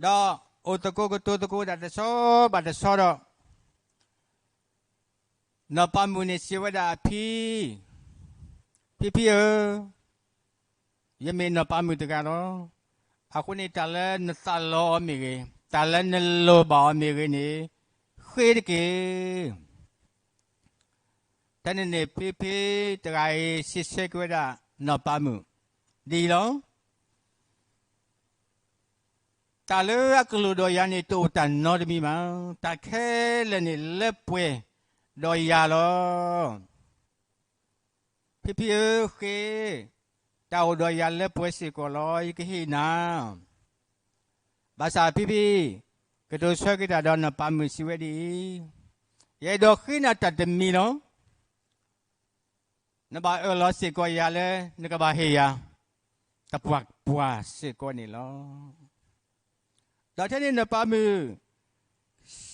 ဒီးအိၣ်သကိးကတိၤသကိးဒၣ်တဆီဘၣ်တဆီဒီး နီၢ်ပၤမုၣ်န့ၣ်စံးဝဲဒၣ်အဖံ, ဖံဖံဧၢ, ယမ့ၢ်နီၢ်ပၤမုၣ်တဂၤလီၤ. အဃိန့ၣ် တၢ်လၢနသးလီအီၤမ့ၢ်ဂ့ၤ, တၢ်လၢနလိၣ်ဘၣ်အီၤမ့ၢ်ဂ့ၤန့ၣ် ဃ့တက့ၢ်. တၢ်န့ၣ်န့ၣ် ဖံဖံတဂၤအံၤ စံးဆၢက့ၤဝဲဒၣ်နီၢ်ပၤမုၣ် ဒ်အံၤလီၤ. တၢ်လၢအကလိၣ်ဒီးယၤန့ၣ် တအိၣ်တၢ်နီတမံၤဘၣ်. တၢ်ခဲလၢာ်န့ၣ်လၢပှဲၤဒီးယၤလီၤ. ဖံဖံဧၢ, ဃ့, တၢ်အိၣ်ဒီးယၤလၢပှဲၤစ့ၢ်ကီးလီၤ. ယကဟ့ၣ်နၤ. ဘၣ်ဆၣ်ဖံဖံ ကတိၤဆၢက့ၤတၢ်ဒီးနီၢ်ပၤမုၣ်စံးဝဲဒ်အံၤ, ယအဲၣ်ဒိးဃ့နၤတၢ်တမံၤလီၤ. နဘၣ်အၢၣ်လီၤစ့ၢ်ကီးယၤလၢ နကဘၣ်ဟ့ၣ်ယၤ တပှၢ်ပှၢ်စ့ၢ်ကီးန့ၣ်လီၤ. ဒီးထဲန့ၣ်နီၢ်ပၤမုၣ်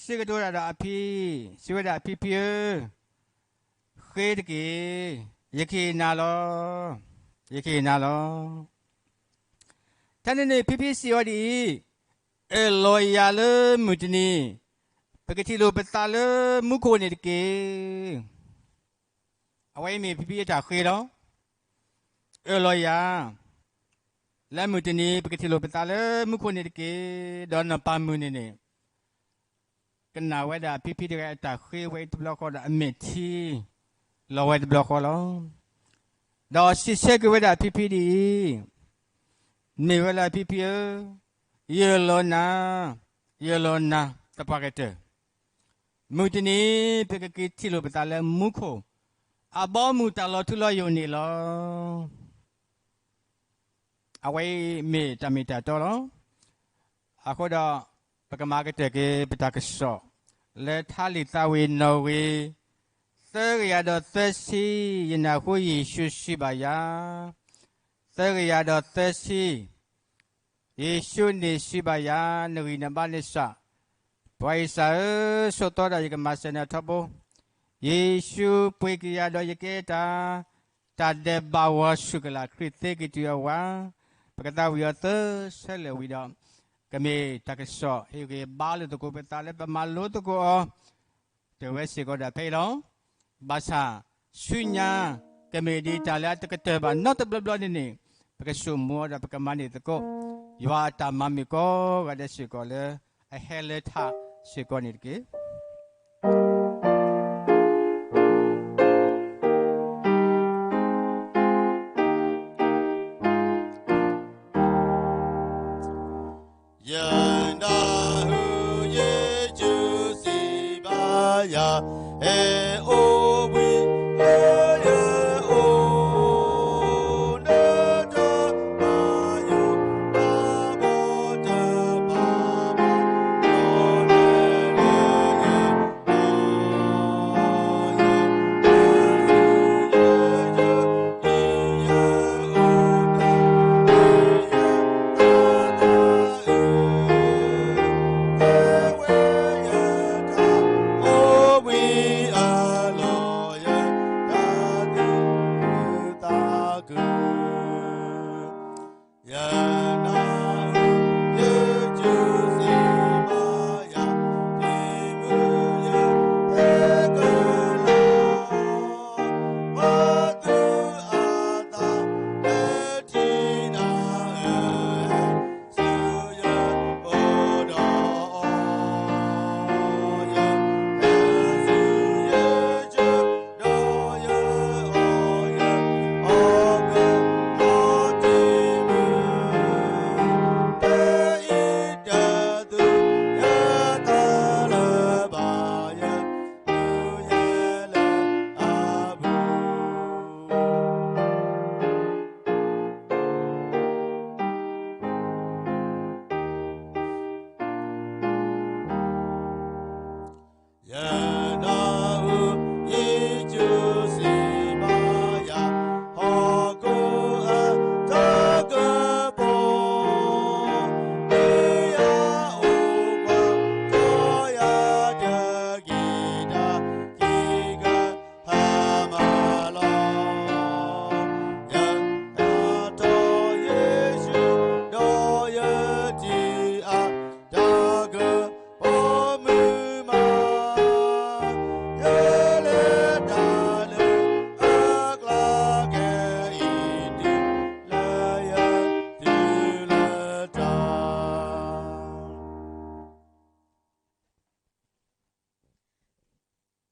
စံးကတိၤတၢ်ဒီးအဖံ, စံးဝဲဒၣ်အဖံဖံဧၢ, ဃ့တက့ၢ်, ယကဟ့ၣ်နၤလီၤ. ယကဟ့ၣ်နၤလီၤ. ထဲန့ၣ်န့ၣ် ဖံဖံစံးအီၤဒ်အံၤ, အၢၣ်လီၤယၤလၢမုၢ်တနံၤ ပကထံၣ်လိာ်ပသးလၢမူခိၣ်န့ၣ်တက့ၢ်. အဝဲအံၤမ့ၢ်ဖံဖံအတၢ်ဃ့လီၤ. အၢၣ်လီၤယၤ လၢမုၢ်တနံၤ ပကထံၣ်လိာ်ပသးလၢမူခိၣ်န့ၣ်တက့ၢ်. ဒီးနပၢ်မုၢ်န့ၣ်န့ၣ် ကနၣ်ဝဲဒၣ်ဖံဖံတဂၤအတၢ်ဃ့ဝဲအံၤတဘျီဃီဒီး အမဲာ်ထံလီၤဝဲတဘျီဃီလီၤ. ဒီးစံးဆၢက့ၤဝဲဒၣ်ဖံဖံဒ်အံၤ, မ့ၢ်ဝဲလၢဖံဖံဧၢ, ယအၢၣ်လီၤနၤ, ယအၢၣ်လီၤနၤ သပှၢ်ကတၢၢ်, မုၢ်တနံၤ ပကက့ၤထံၣ်လိာ်ပသးလၢမူခိၣ် အဘီအမုၢ်တၢ်လီၤထူလီၤယိာ်န့ၣ်လီၤ. အဝဲအံၤမ့ၢ်တၢ်မ့ၢ်တၢ်တီလီၤ. အဃိဒီး ပကမၤကတၢၢ်က့ၤပတၢ်ကစီၣ် လၢထါလံာ်သးဝံၤနီၣ်ဂံၢ် သၢကယၤဒီးသၢဆံ, ယနၢ်ဟူယ့ၣ်ၡူးစံးဘၣ်ယၤ, သၢကယၤဒီးသၢဆံ ယ့ၣ်ၡူးန့ၣ်စံးဘၣ်ယၤ, နဂံၢ်နဘါန့ၣ်စှၤ, ပှၤအံၣ်စၢ်ဧၢ, ဆိးသီဒီးယကမၤစၢၤနၤထီဘိ. ယ့ၣ်ၡူးပှ့ၤက့ၤယၤဒီးယကဲတၢ်, တၢ်ဒဲးဘးဝီၤဆူၣ်ကလာ် ခရံာ်သ့က့ၤတုၤအဝၤ, ပကသးဝံၣ်အီၤသၢဆၢလၢာ်ဝံၤဒီး, ကမ့ၢ်တၢ်ကစီၣ်ဟ့ၣ်ဂံၢ်ဘါလိာ်သကိးပသးလၢပမၤလိသကိးအီၤ တဲဝဲစ့ၢ်ကီးဒၣ်ဖဲအံၤလီၤ. ဘၣ်ဆၣ် ဆူညါ ကမ့ၢ်ဒ်တၢ်လၢအတကတၢၢ်ဘၣ်နီတဘျီဘျီန့ၣ်န့ၣ်, ပကဆိကမိၣ်ဒီးပကမၤန့ၢ်သကိး ယွၤအတၢ်မၤမုာ်ကိးဂၤဒဲးစ့ၢ်ကီးလၢ အဟဲလၢထးစ့ၢ်ကီးန့ၣ်တက့ၢ်. ယနၢ်ဟူ ယ့ၣ်ၡူးစံးဘၣ်ယၤ, ဟဲအိၣ်ဘှံး လၢယအိၣ်, နတဘၣ်ယိၣ်ဘၣ် ဘီတဘၣ်ဘၣ် ယီၤလၢလၢယ ယနၢ်ဟူ ယ့ၣ်ၡူးစံးဘၣ်ယၤ, တံၤမုၣ်ယဟဲကလီၤ, ပှၤသူၣ်အသး လၢထံနၤဧၢ, ဟဲဆူယအိၣ်ဒီးအီၤ, ယဟဲဆူယ့ၣ်ၡူး ဒီးယအီၣ်ယအီက အီတံၤမုၣ် တအံၤတသူၣ် ယသးလၢဘၣ်ယ ယနၢ်ဟူ ယ့ၣ်ၡူးစံးဘၣ်ယၤ, ဟီၣ်ခိၣ်အတၢ်ကပီၤ မ့ၢ်ယအိၣ်ကွၢ် တီယၤတက့ၢ် တၢ်ခံက ဟါမၢ်လီၤ, ယဟဲထီၣ်ယ့ၣ်ၡူး ဒီးယထံၣ်အတၢ်က ပိာ်မုၣ်မး, ယလဲၤတၢ်လၢအကျါကဲအံၤ တုၤလၢယတုၤလၢတၢ် တၢ်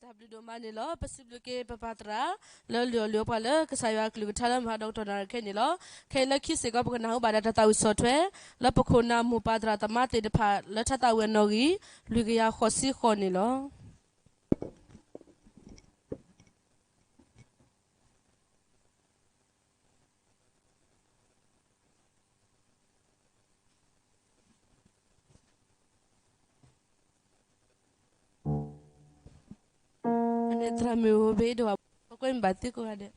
ဘျုးဒိၣ်မးန့ၣ်လီၤ. ပစံးဘျုးက့ၤပပၢ်သရၣ် လၢလုၢ်အီၣ်လုၢ်အီပှၤလၢကစၢ်ယွၤအကလုၢ်ကထါလၢမုၢ်ဟါဒီကတီၢ်နၣ်ရံၣ်ခဲအံၤန့ၣ်လီၤ. ခဲအံၤလၢခံစ့ၢ်ကီး ပကနၢ်ဟူဘၣ်ဒၣ်တၢ်သးဝံၣ်ဆီၣ်ထွဲ လၢပခိၣ်နၢ်မိၢ်ပၢ်သရၣ်သမါသ့ၣ်တဖၣ် လၢထါသးဝံၣ်အနီၣ်ဂံၢ် လွံၢ်ကယၤဃိးဆံဃိးန့ၣ်လီၤ. သရၣ်မုၣ်အိၣ်ဘ့ဒိၣ်ဘၣ် ပကွဲမုာ်ဘၣ်သုကိးဂၤဒဲး.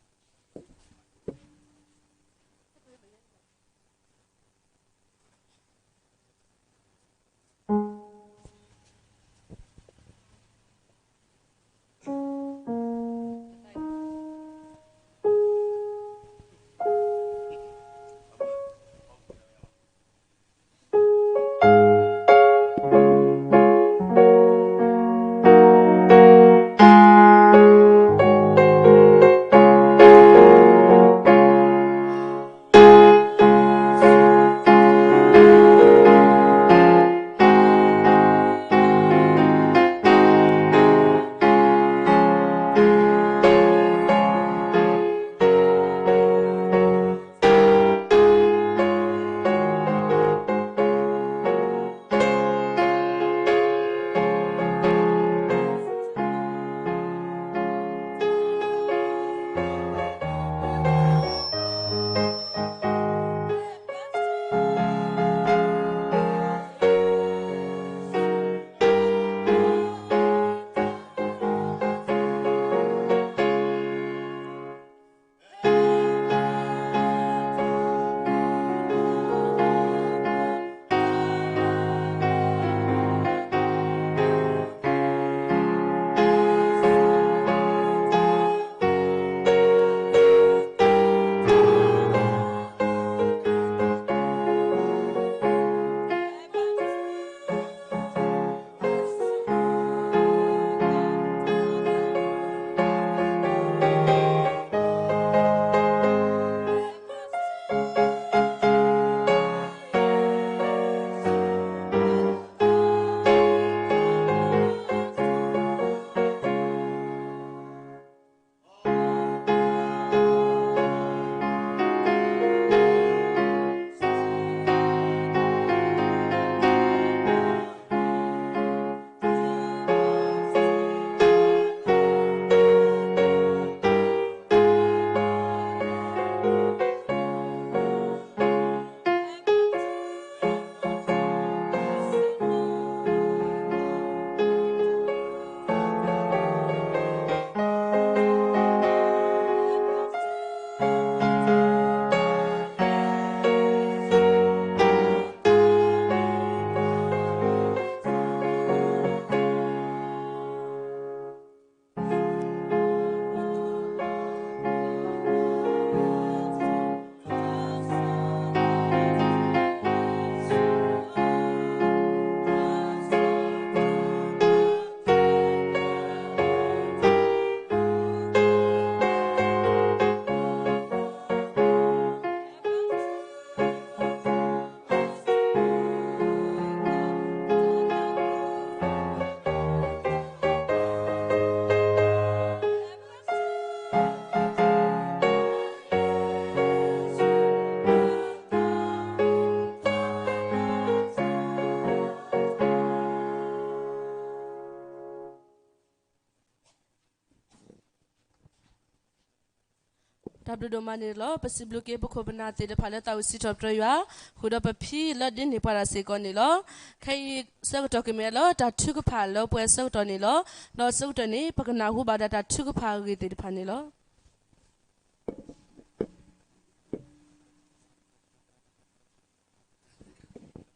တၢ်ဘျုးဒိၣ်မးန့ၣ်လီၤ. ပစံးဘျုးက့ၤပခိၣ်ပနၢ်သ့ၣ်တဖၣ်လၢသးဝံၣ်စံးထီၣ်ပတြၢၤယွၤ, ဃုာ်ဒီးပဖံလၢဒိးန့ၢ်ပှၤတၢ်စ့ၢ်ကီးန့ၣ်လီၤ. ခဲအံၤဆၢကတီၢ်ကမ့ၢ်ဝဲလၢတၢ်ထုကဖၣ်လၢပှဲၤဆၢကတီၢ်န့ၣ်လီၤ. ဒီးဆၢကတီၢ်န့ၣ် ပကနၢ်ဟူဘၣ်ဒီးတၢ်ထုကဖၣ်အဂ့ၢ်သ့ၣ်တဖၣ်န့ၣ်လီၤ.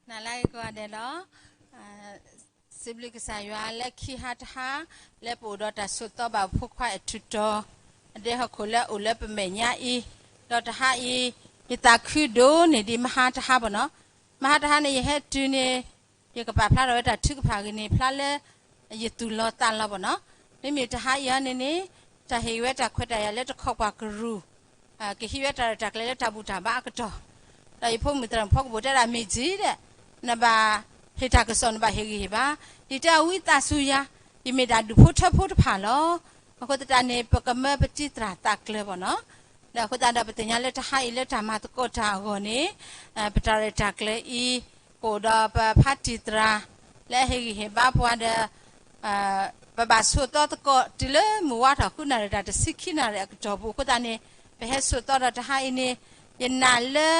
နလၢဂ့ၤကိးဂၤဒဲးလီၤ. စံးဘျုးကစၢ်ယွၤလၢခံဟါတဟါ လၢပအိၣ်ဒီးတၢ်ဆိးသီဘၣ်ဖိခွါအဲၣ်ထူးတီၤ အဒဲဟီၣ်ခိၣ်လၢအိၣ်လၢပမဲာ်ညါအံၤ, ဒီးတဟါအံၤ ယသးခုဒိၣ်န့ၢ်ဒံးမဟါတဟါဘၣ်နီၤ. မဟါတဟါန့ၣ် ယဟဲတုၤန့ၣ် ယကပာ်ဖျါထီၣ်ဝဲတၢ်ထုကဖၣ်ဂ့ၤန့ၣ် ဖျါလၢ ယသူၣ်လီၤသးလီၤဘၣ်နီၤ. မ့မ့ၢ်တဟါအံၤအံၤန့ၣ်န့ၣ် တၢ်ဟ့ၣ်ဂံၢ်ဝဲတၢ်ခွဲးတၢ်ယာ်လၢတခီပှၤကရူၢ် ကဟံးဝဲတၢ်ရဲၣ်တၢ်ကျဲၤလၢတၢ်ဘူၣ်တၢ်ဘါအကတီၢ်, ဒီးယဖိမုၣ်သရၣ်မုၣ်ဖီကပိာ်တဲဒၣ်မ့ၢ်က့ၤဒီး နဘၣ်ဟ့ၣ်တၢ်ကစီၣ် နဘၣ်ဟ့ၣ်ဂံၢ်ဟ့ၣ်ဘါ, ယတဲအဝံသးစူၤယၤ, ယမ့ၢ်ဒၣ်ဒူၣ်ဖိထၢဖိတဖၣ်လီၤ. အဃိသတးန့ၣ် ပကမၢပတံၢ်သရၣ်သးကျၢၤဘၣ်နီၤ. ဒီးအဃိသတးဒီး ပသ့ၣ်ညါလၢတဟါအံၤလၢတၢ်မၤသကိးတၢ်အဂီၢ်န့ၣ် ပတၢ်ရဲၣ်တၢ်ကျဲၤအံၤ ကအိၣ်ဒီးပဖါတံၢ်သရၣ် လၢအဟ့ၣ်ဂံၢ်ဟ့ၣ်ဘါပှၤဒီး ပဘၣ်ဆိးသီသကိးတုၤလၢမုၢ်ဝါထီၣ်ဃုနၣ်ရံၣ်တၢ်တဆံခံနၣ်ရံၣ်အကတီၢ်ပူၤအဃိသတးန့ၣ် ပဟဲဆိးသီဒီးတဟါအံၤန့ၣ် ယနာ်လၢ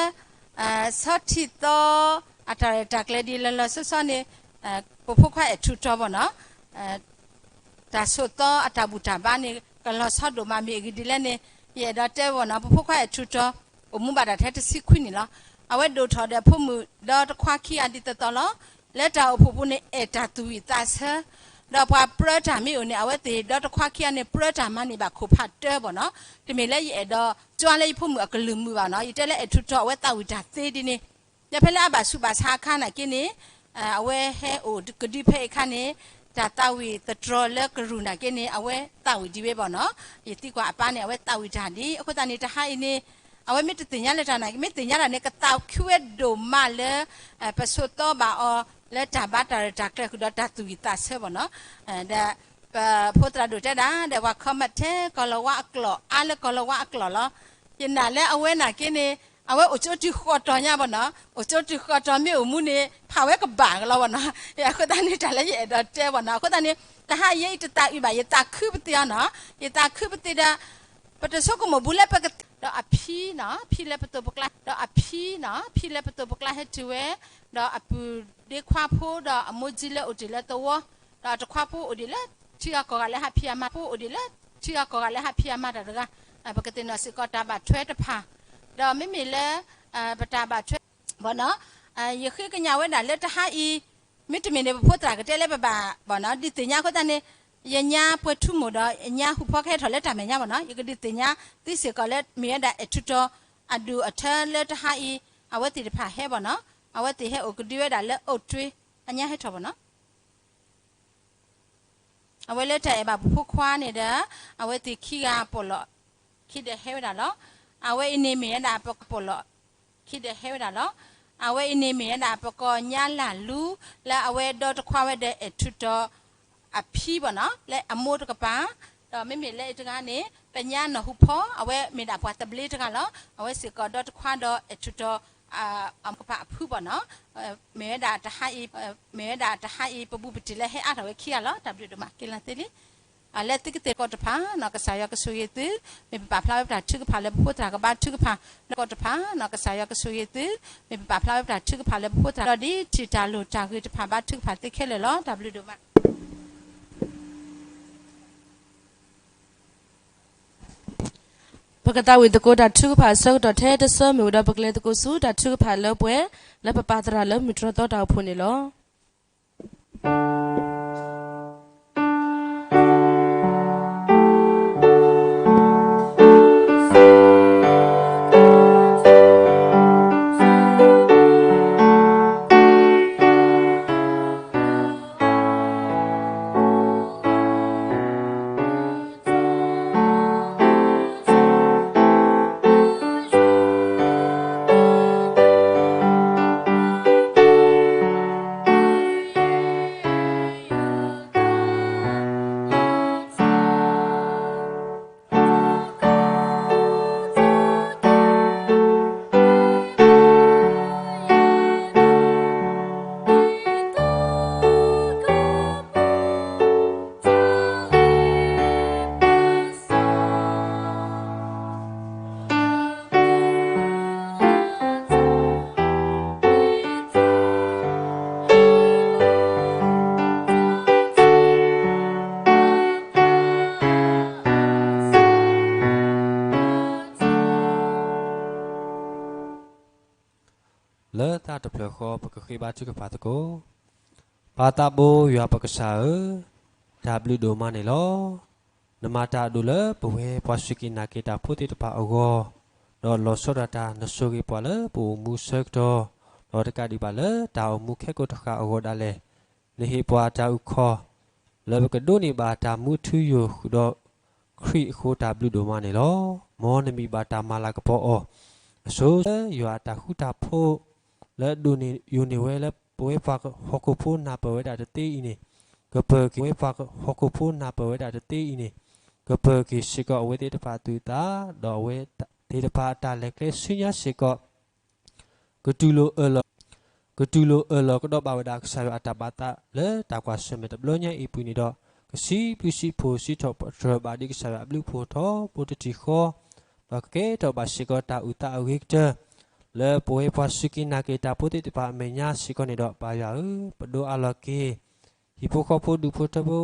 ဆီထံၣ်သီ အတၢ်ရဲၣ်တၢ်ကျဲၤဒ်လီၤလီၤဆီဆီန့ၣ် ပဖိခွါအဲၣ်ထူးတီၤဘၣ်နီၤ တၢ်ဆိးသီအတၢ်ဘူၣ်တၢ်ဘါန့ၣ် ကလီၤဆီဒိၣ်မးမ့ၢ်အဂ့ၢ်ဒ်လဲၣ်န့ၣ် ယအဲၣ်ဒိးတဲဘၣ်နီၤ ပဖိခွါအဲၣ်ထူးတီၤ အိၣ်မူဘၣ်တၢ်ထဲတဆံခွံနံၣ်လီၤ. အဝဲဒိၣ်ထီၣ်ဒီးဖိမုၣ်ဒီတခွါခံဂၤဒ်သိးသိးလီၤ. လၢတၢ်အိၣ်ဖှိၣ်ပူၤန့ၣ် အဲၣ်တၢ်သူၣ်ဝံၣ်သးဆၢ ဒီးပှၤပြၢတၢ်မ့ၢ်အိၣ်န့ၣ် အဝဲသ့ၣ်ဒီတခွါခံဂၤန့ၣ် ပြၢတၢ်မၤန့ၢ်ဘၣ်ခိၣ်ဖးတၢဘၣ်နီၤ. တမ့ၢ်လၢယအဲၣ်ဒိးကွၢ်လၢယဖိမုၣ်အကလုၢ်မုာ်ဘၣ်နီၤ. ယတဲလၢအဲၣ်ထူးတီၤအဝဲသးဝံၣ်တၢ်သ့ဒ်န့ၣ် ဒီးဖဲလၢအဘၣ်ဆူးဘၣ်ဆါအခါနာ်က့န့ၣ် အဝဲဟဲအိၣ်ကဒုဖဲအခါန့ၣ် တၢ်သးဝံၣ်သတြီၤလၢကရူၢ်နာ်က့န့ၣ် အဝဲသးဝံၣ်ဒံးဝဲဘၣ်နီၤ. ယသံကွၢ်အပၢ်န့ၣ် အဝဲသးဝံၣ်တၢ်ဒ် အဃိသတးန့ၣ် တဟါအံၤန့ၣ် အဝဲမ့ၢ်တသ့ၣ်ညါလၢတၢ်နာ်က့ မ့ၢ်သ့ၣ်ညါတၢ်န့ၣ် ကသးခုဝဲဒိၣ်မးလၢ ပဆိးသီဘၣ်အီၤလၢတၢ်ဘါတၢ်ရဲၣ်တၢ်ကျဲၤဃုာ်ဒီးတၢ်သူၣ်ဝံၣ်သးဆၢဘၣ်နီၤ. ဒီး ပဖိသရၣ်ဒိၣ်တဲဒၣ် ဒီးပှၤ comment ထဲကီၢ်လီၤဝါအကျိာ် အါလၢကီၢ်လီၤဝါအကျိာ်လီၤ. ယနာ်လၢအဝဲနာ်က့န့ၣ် အဝဲအိၣ်ကၠိတုၤဃီၤတီၤညါဘၣ်နီၤ. အိၣ်ကၠိတုၤဃီၤတီၤမ့ၢ်အိၣ်မူန့ၣ် ဖးဝဲကဘၣ်ကလီၤဘၣ်နီၤ. အဃိသတးန့ၣ် တၢ်လၢယအဲၣ်ဒိးတဲဘၣ်နီၤ. အဃိသတးန့ၣ် တဟါအံၤယဲအံၤတသးအုးဘၣ် ယသးခုပသ့ၣ်အီၤနီၤ. ယသးခုပသ့ၣ်ဒီး ပတဆိကမိၣ်ဘူးလၢပကသ့ၣ်ညါ ဒီးအဖံနီၤ ဖံလၢပသိးပကျါ ဒီးအဖံနီၤ ဖံလၢပသိးပကျါဟဲတုၤဝဲ ဒီးအပုၢ်ဒ့ခွါဖိဒီးအမိၢ်ကၠံလၢအိၣ်တ့ၢ်လၢသဝီ ဒီးအတခွါဖိအိၣ်ဒံးလၢထံဂၤကီၢ်ဂၤလၢဟးဖံးအမါ ဖိအိၣ်ဒံးလၢထံဂၤကီၢ်ဂၤလၢဟးဖံးအမါတၢ်တဂၤ ပကသ့ၣ်နီၣ်စ့ၢ်ကီးတၢ်ဘၣ်ထွဲတဖၣ် ဒီးမ့မ့ၢ်လၢ ပတၢ်ဘၣ်ထွဲ ဘၣ်နီၤ ယဃ့ကညးဝဲဒၣ်လၢတဟါအံၤ မ့တမ့ၢ်န့ၣ် ပဖိသရၣ်ကတဲလၢပဘၣ်ဘၣ်နီၤ ဒုးသ့ၣ်ညါအဃိသတးန့ၣ် ယညါပှဲၤထူမိၣ်ဒီး ယညါဟူးဖီကဟဲထီၣ်လၢတၢ်မဲာ်ညါဘၣ်နီၤ ယကဒုးသ့ၣ်ညါသ့စ့ၢ်ကီးလၢ မ့ၢ်ဝဲဒၣ်အဲၣ်ထူးတီၤ အဒူၣ်အထၢလၢတဟါအံၤ အဝဲသ့ၣ်တဖၣ်ဟဲဘၣ်နီၤ အဝဲသ့ၣ်ဟဲအိၣ်ကဒုဝဲဒၣ်လၢအိၣ်တ့ၢ် အညါဟဲထီၣ်ဘၣ်နီၤ အဝဲလၢတၢ်အဲၣ်ဘၣ်ပဖိခွါန့ၣ်ဒီး အဝဲသ့ၣ်ခံဂၤပီၣ်လီၤ ခံဒဲးဟဲဝဲဒၣ်လီၤ. အဝဲအံၤန့ၣ်မ့ၢ်ဝဲဒၣ်ပကပီၣ်လီၤ ခံဒဲးဟဲဝဲဒၣ်လီၤ. အဝဲအံၤန့ၣ်မ့ၢ်ဝဲဒၣ်ပကီၢ်ညါလၢ်လူ လၢအဝဲဒီတခွါဝဲဒီးအဲၣ်ထူးတီၤ အဖံဘၣ်နီၤ လၢအမိၢ်တကပၤ ဒီးမ့မ့ၢ်လၢအံၤတဂၤန့ၣ် ပညါနီၢ်ဟူးဖီ အဝဲမ့ၢ်ဒၣ်ပှၤသဘျ့တဂၤလီၤ. အဝဲစ့ၢ်ကီးဒီတခွါဒီးအဲၣ်ထူးတီၤ အမိၢ်ကပၤအဖုဘၣ်နီၤ မ့ၢ်ဝဲဒၣ်တဟါအံၤ မ့ၢ်ဝဲဒၣ်တဟါအံၤ ပဘူးပတံၢ်လၢဟဲအါထီၣ်ဝဲခံဂၤလီၤ. တၢ်ဘျုးဒိၣ်မးက့ၤလီၤသ့လံ လၢသုကသ့ၣ်ကီးတဖၣ်နီၤ ကစၢ်ယွၤကဆိၣ်ဂ့ၤသု မ့ၢ်ပပာ်ဖျါဝဲပတၢ်ထုကဖၣ်လၢပဖိသရၣ်ကဘါထုကဖၣ် ကီးတဖၣ်နီၤ ကစၢ်ယွၤကဆိၣ်ဂ့ၤသု မ့ၢ်ပပာ်ဖျါဝဲပတၢ်ထုကဖၣ်လၢပဖိသရၣ် ဒီးဒ်ထံၣ်တၢ်လိၣ်တၢ်ဂ့ၤတဖၣ်ဘါထုကဖၣ်သုခဲလၢာ်လီၤ. တၢ်ဘျုးဒိၣ်မး ပကသးဝံၣ်သကိးတၢ်ထုကဖၣ်အဆၢကတီၢ်ထဲတဆၢ မ့ၢ်ဝဲဒီးပကလဲၤသကိးဆူတၢ်ထုကဖၣ်လၢပှဲၤ လၢပပၢ်သရၣ်လၢမုၢ်တြီၢ်သီတၢ်အိၣ်ဖှိၣ်န့ၣ်လီၤ. တဖျၢၣ်ဃီ ပကဃ့ဘါထုကဖၣ်သကိး. ပၢ်သးဘိယွၤပကစၢ်ဧၢ, တၢ်ဘျုးဒိၣ်မးန့ၣ်လီၤ. နမၤတၢ်အဒိၣ်လၢပဝဲပှၤစူၢ်က့ၤနာ်က့ၤတၢ်ဖိသ့ၣ်တဖၣ်အဂီၢ်, ဒီးလီၤဆီဒၣ်တၢ်နဆိၣ်ဂ့ၤပှၤလၢပအိၣ်မူဆၢကတီၢ်, ဒီးတကးဒံးဘၣ်လၢတၢ်အိၣ်မူခဲကိာ်တဃၣ်အဂီၢ်ဒၣ်လဲာ်, နဟ့ၣ်ပှၤတၢ်အုၣ်ခီၣ် လၢပကဒိးန့ၢ်ဘၣ်တၢ်မူထူယိာ်ဃုာ်ဒီးခရံာ်အဃိ တၢ်ဘျုးဒိၣ်မးန့ၣ်လီၤ. မ်နမံၤဘၣ်တၢ်မၤလၤကပီၤအီၤ, အဆိ ယွၤအတၢ်ဃူတၢ်ဖိး လၢဒိၣ်န့ၢ်ယိာ်န့ၢ်ဝဲလၢပဝဲပှၤဟီၣ်ခိၣ်ဖိနၢ်ပၢၢ်ဝဲဒၣ်တသ့အံၤန့ၣ်, ကပၢၤက့ၤဝဲပှၤဟီၣ်ခိၣ်ဖိနၢ်ပၢၢ်ဝဲဒၣ်တသ့အံၤန့ၣ်, ကပၢၤက့ၤစ့ၢ်ကီးအဝဲသ့ၣ်တဖၣ်အသူၣ်အသး, ဒီးအဝဲသ့ၣ်တဖၣ်အတၢ်လဲၤကျဲဆူညါစ့ၢ်ကီး ကတူၢ်လိာ်အၢၣ်လီၤ ကတူၢ်လိာ်အၢၣ်လီၤကဒီးဘၣ်ဝဲဒၣ်ကစၢ်ယွၤအတၢ်ဘၣ်သးလၢတၢ်ကွၢ်ဆၢၣ်မဲာ်တဘျီညါအံၤအပူၤန့ၣ်ဒီး, ကစံးဘျုးစံးဖှိၣ်စံးထီၣ်ပတြၢၤဘၣ်ဒံးကစၢ်ယွၤအဘျုးအဖှိၣ်ထီဘိတထံၣ်ဃီ, ဒီးကကဲထီၣ်ဘၣ်စ့ၢ်ကီးတၢ်အုၣ်သးအဂ့ၤကတၢၢ် လၢပဝဲပှၤစူၢ်က့ၤနာ်က့ၤတၢ်ဖိသ့ၣ်တဖၣ်အမဲာ်ညါစ့ၢ်ကီးန့ၣ်ဒီး ပၢ်ယွၤဧၢ, ပဒိးအးလီၤက့ၤ ဟံၣ်ဖိဃီဖိဒူၣ်ဖိထၢဖိ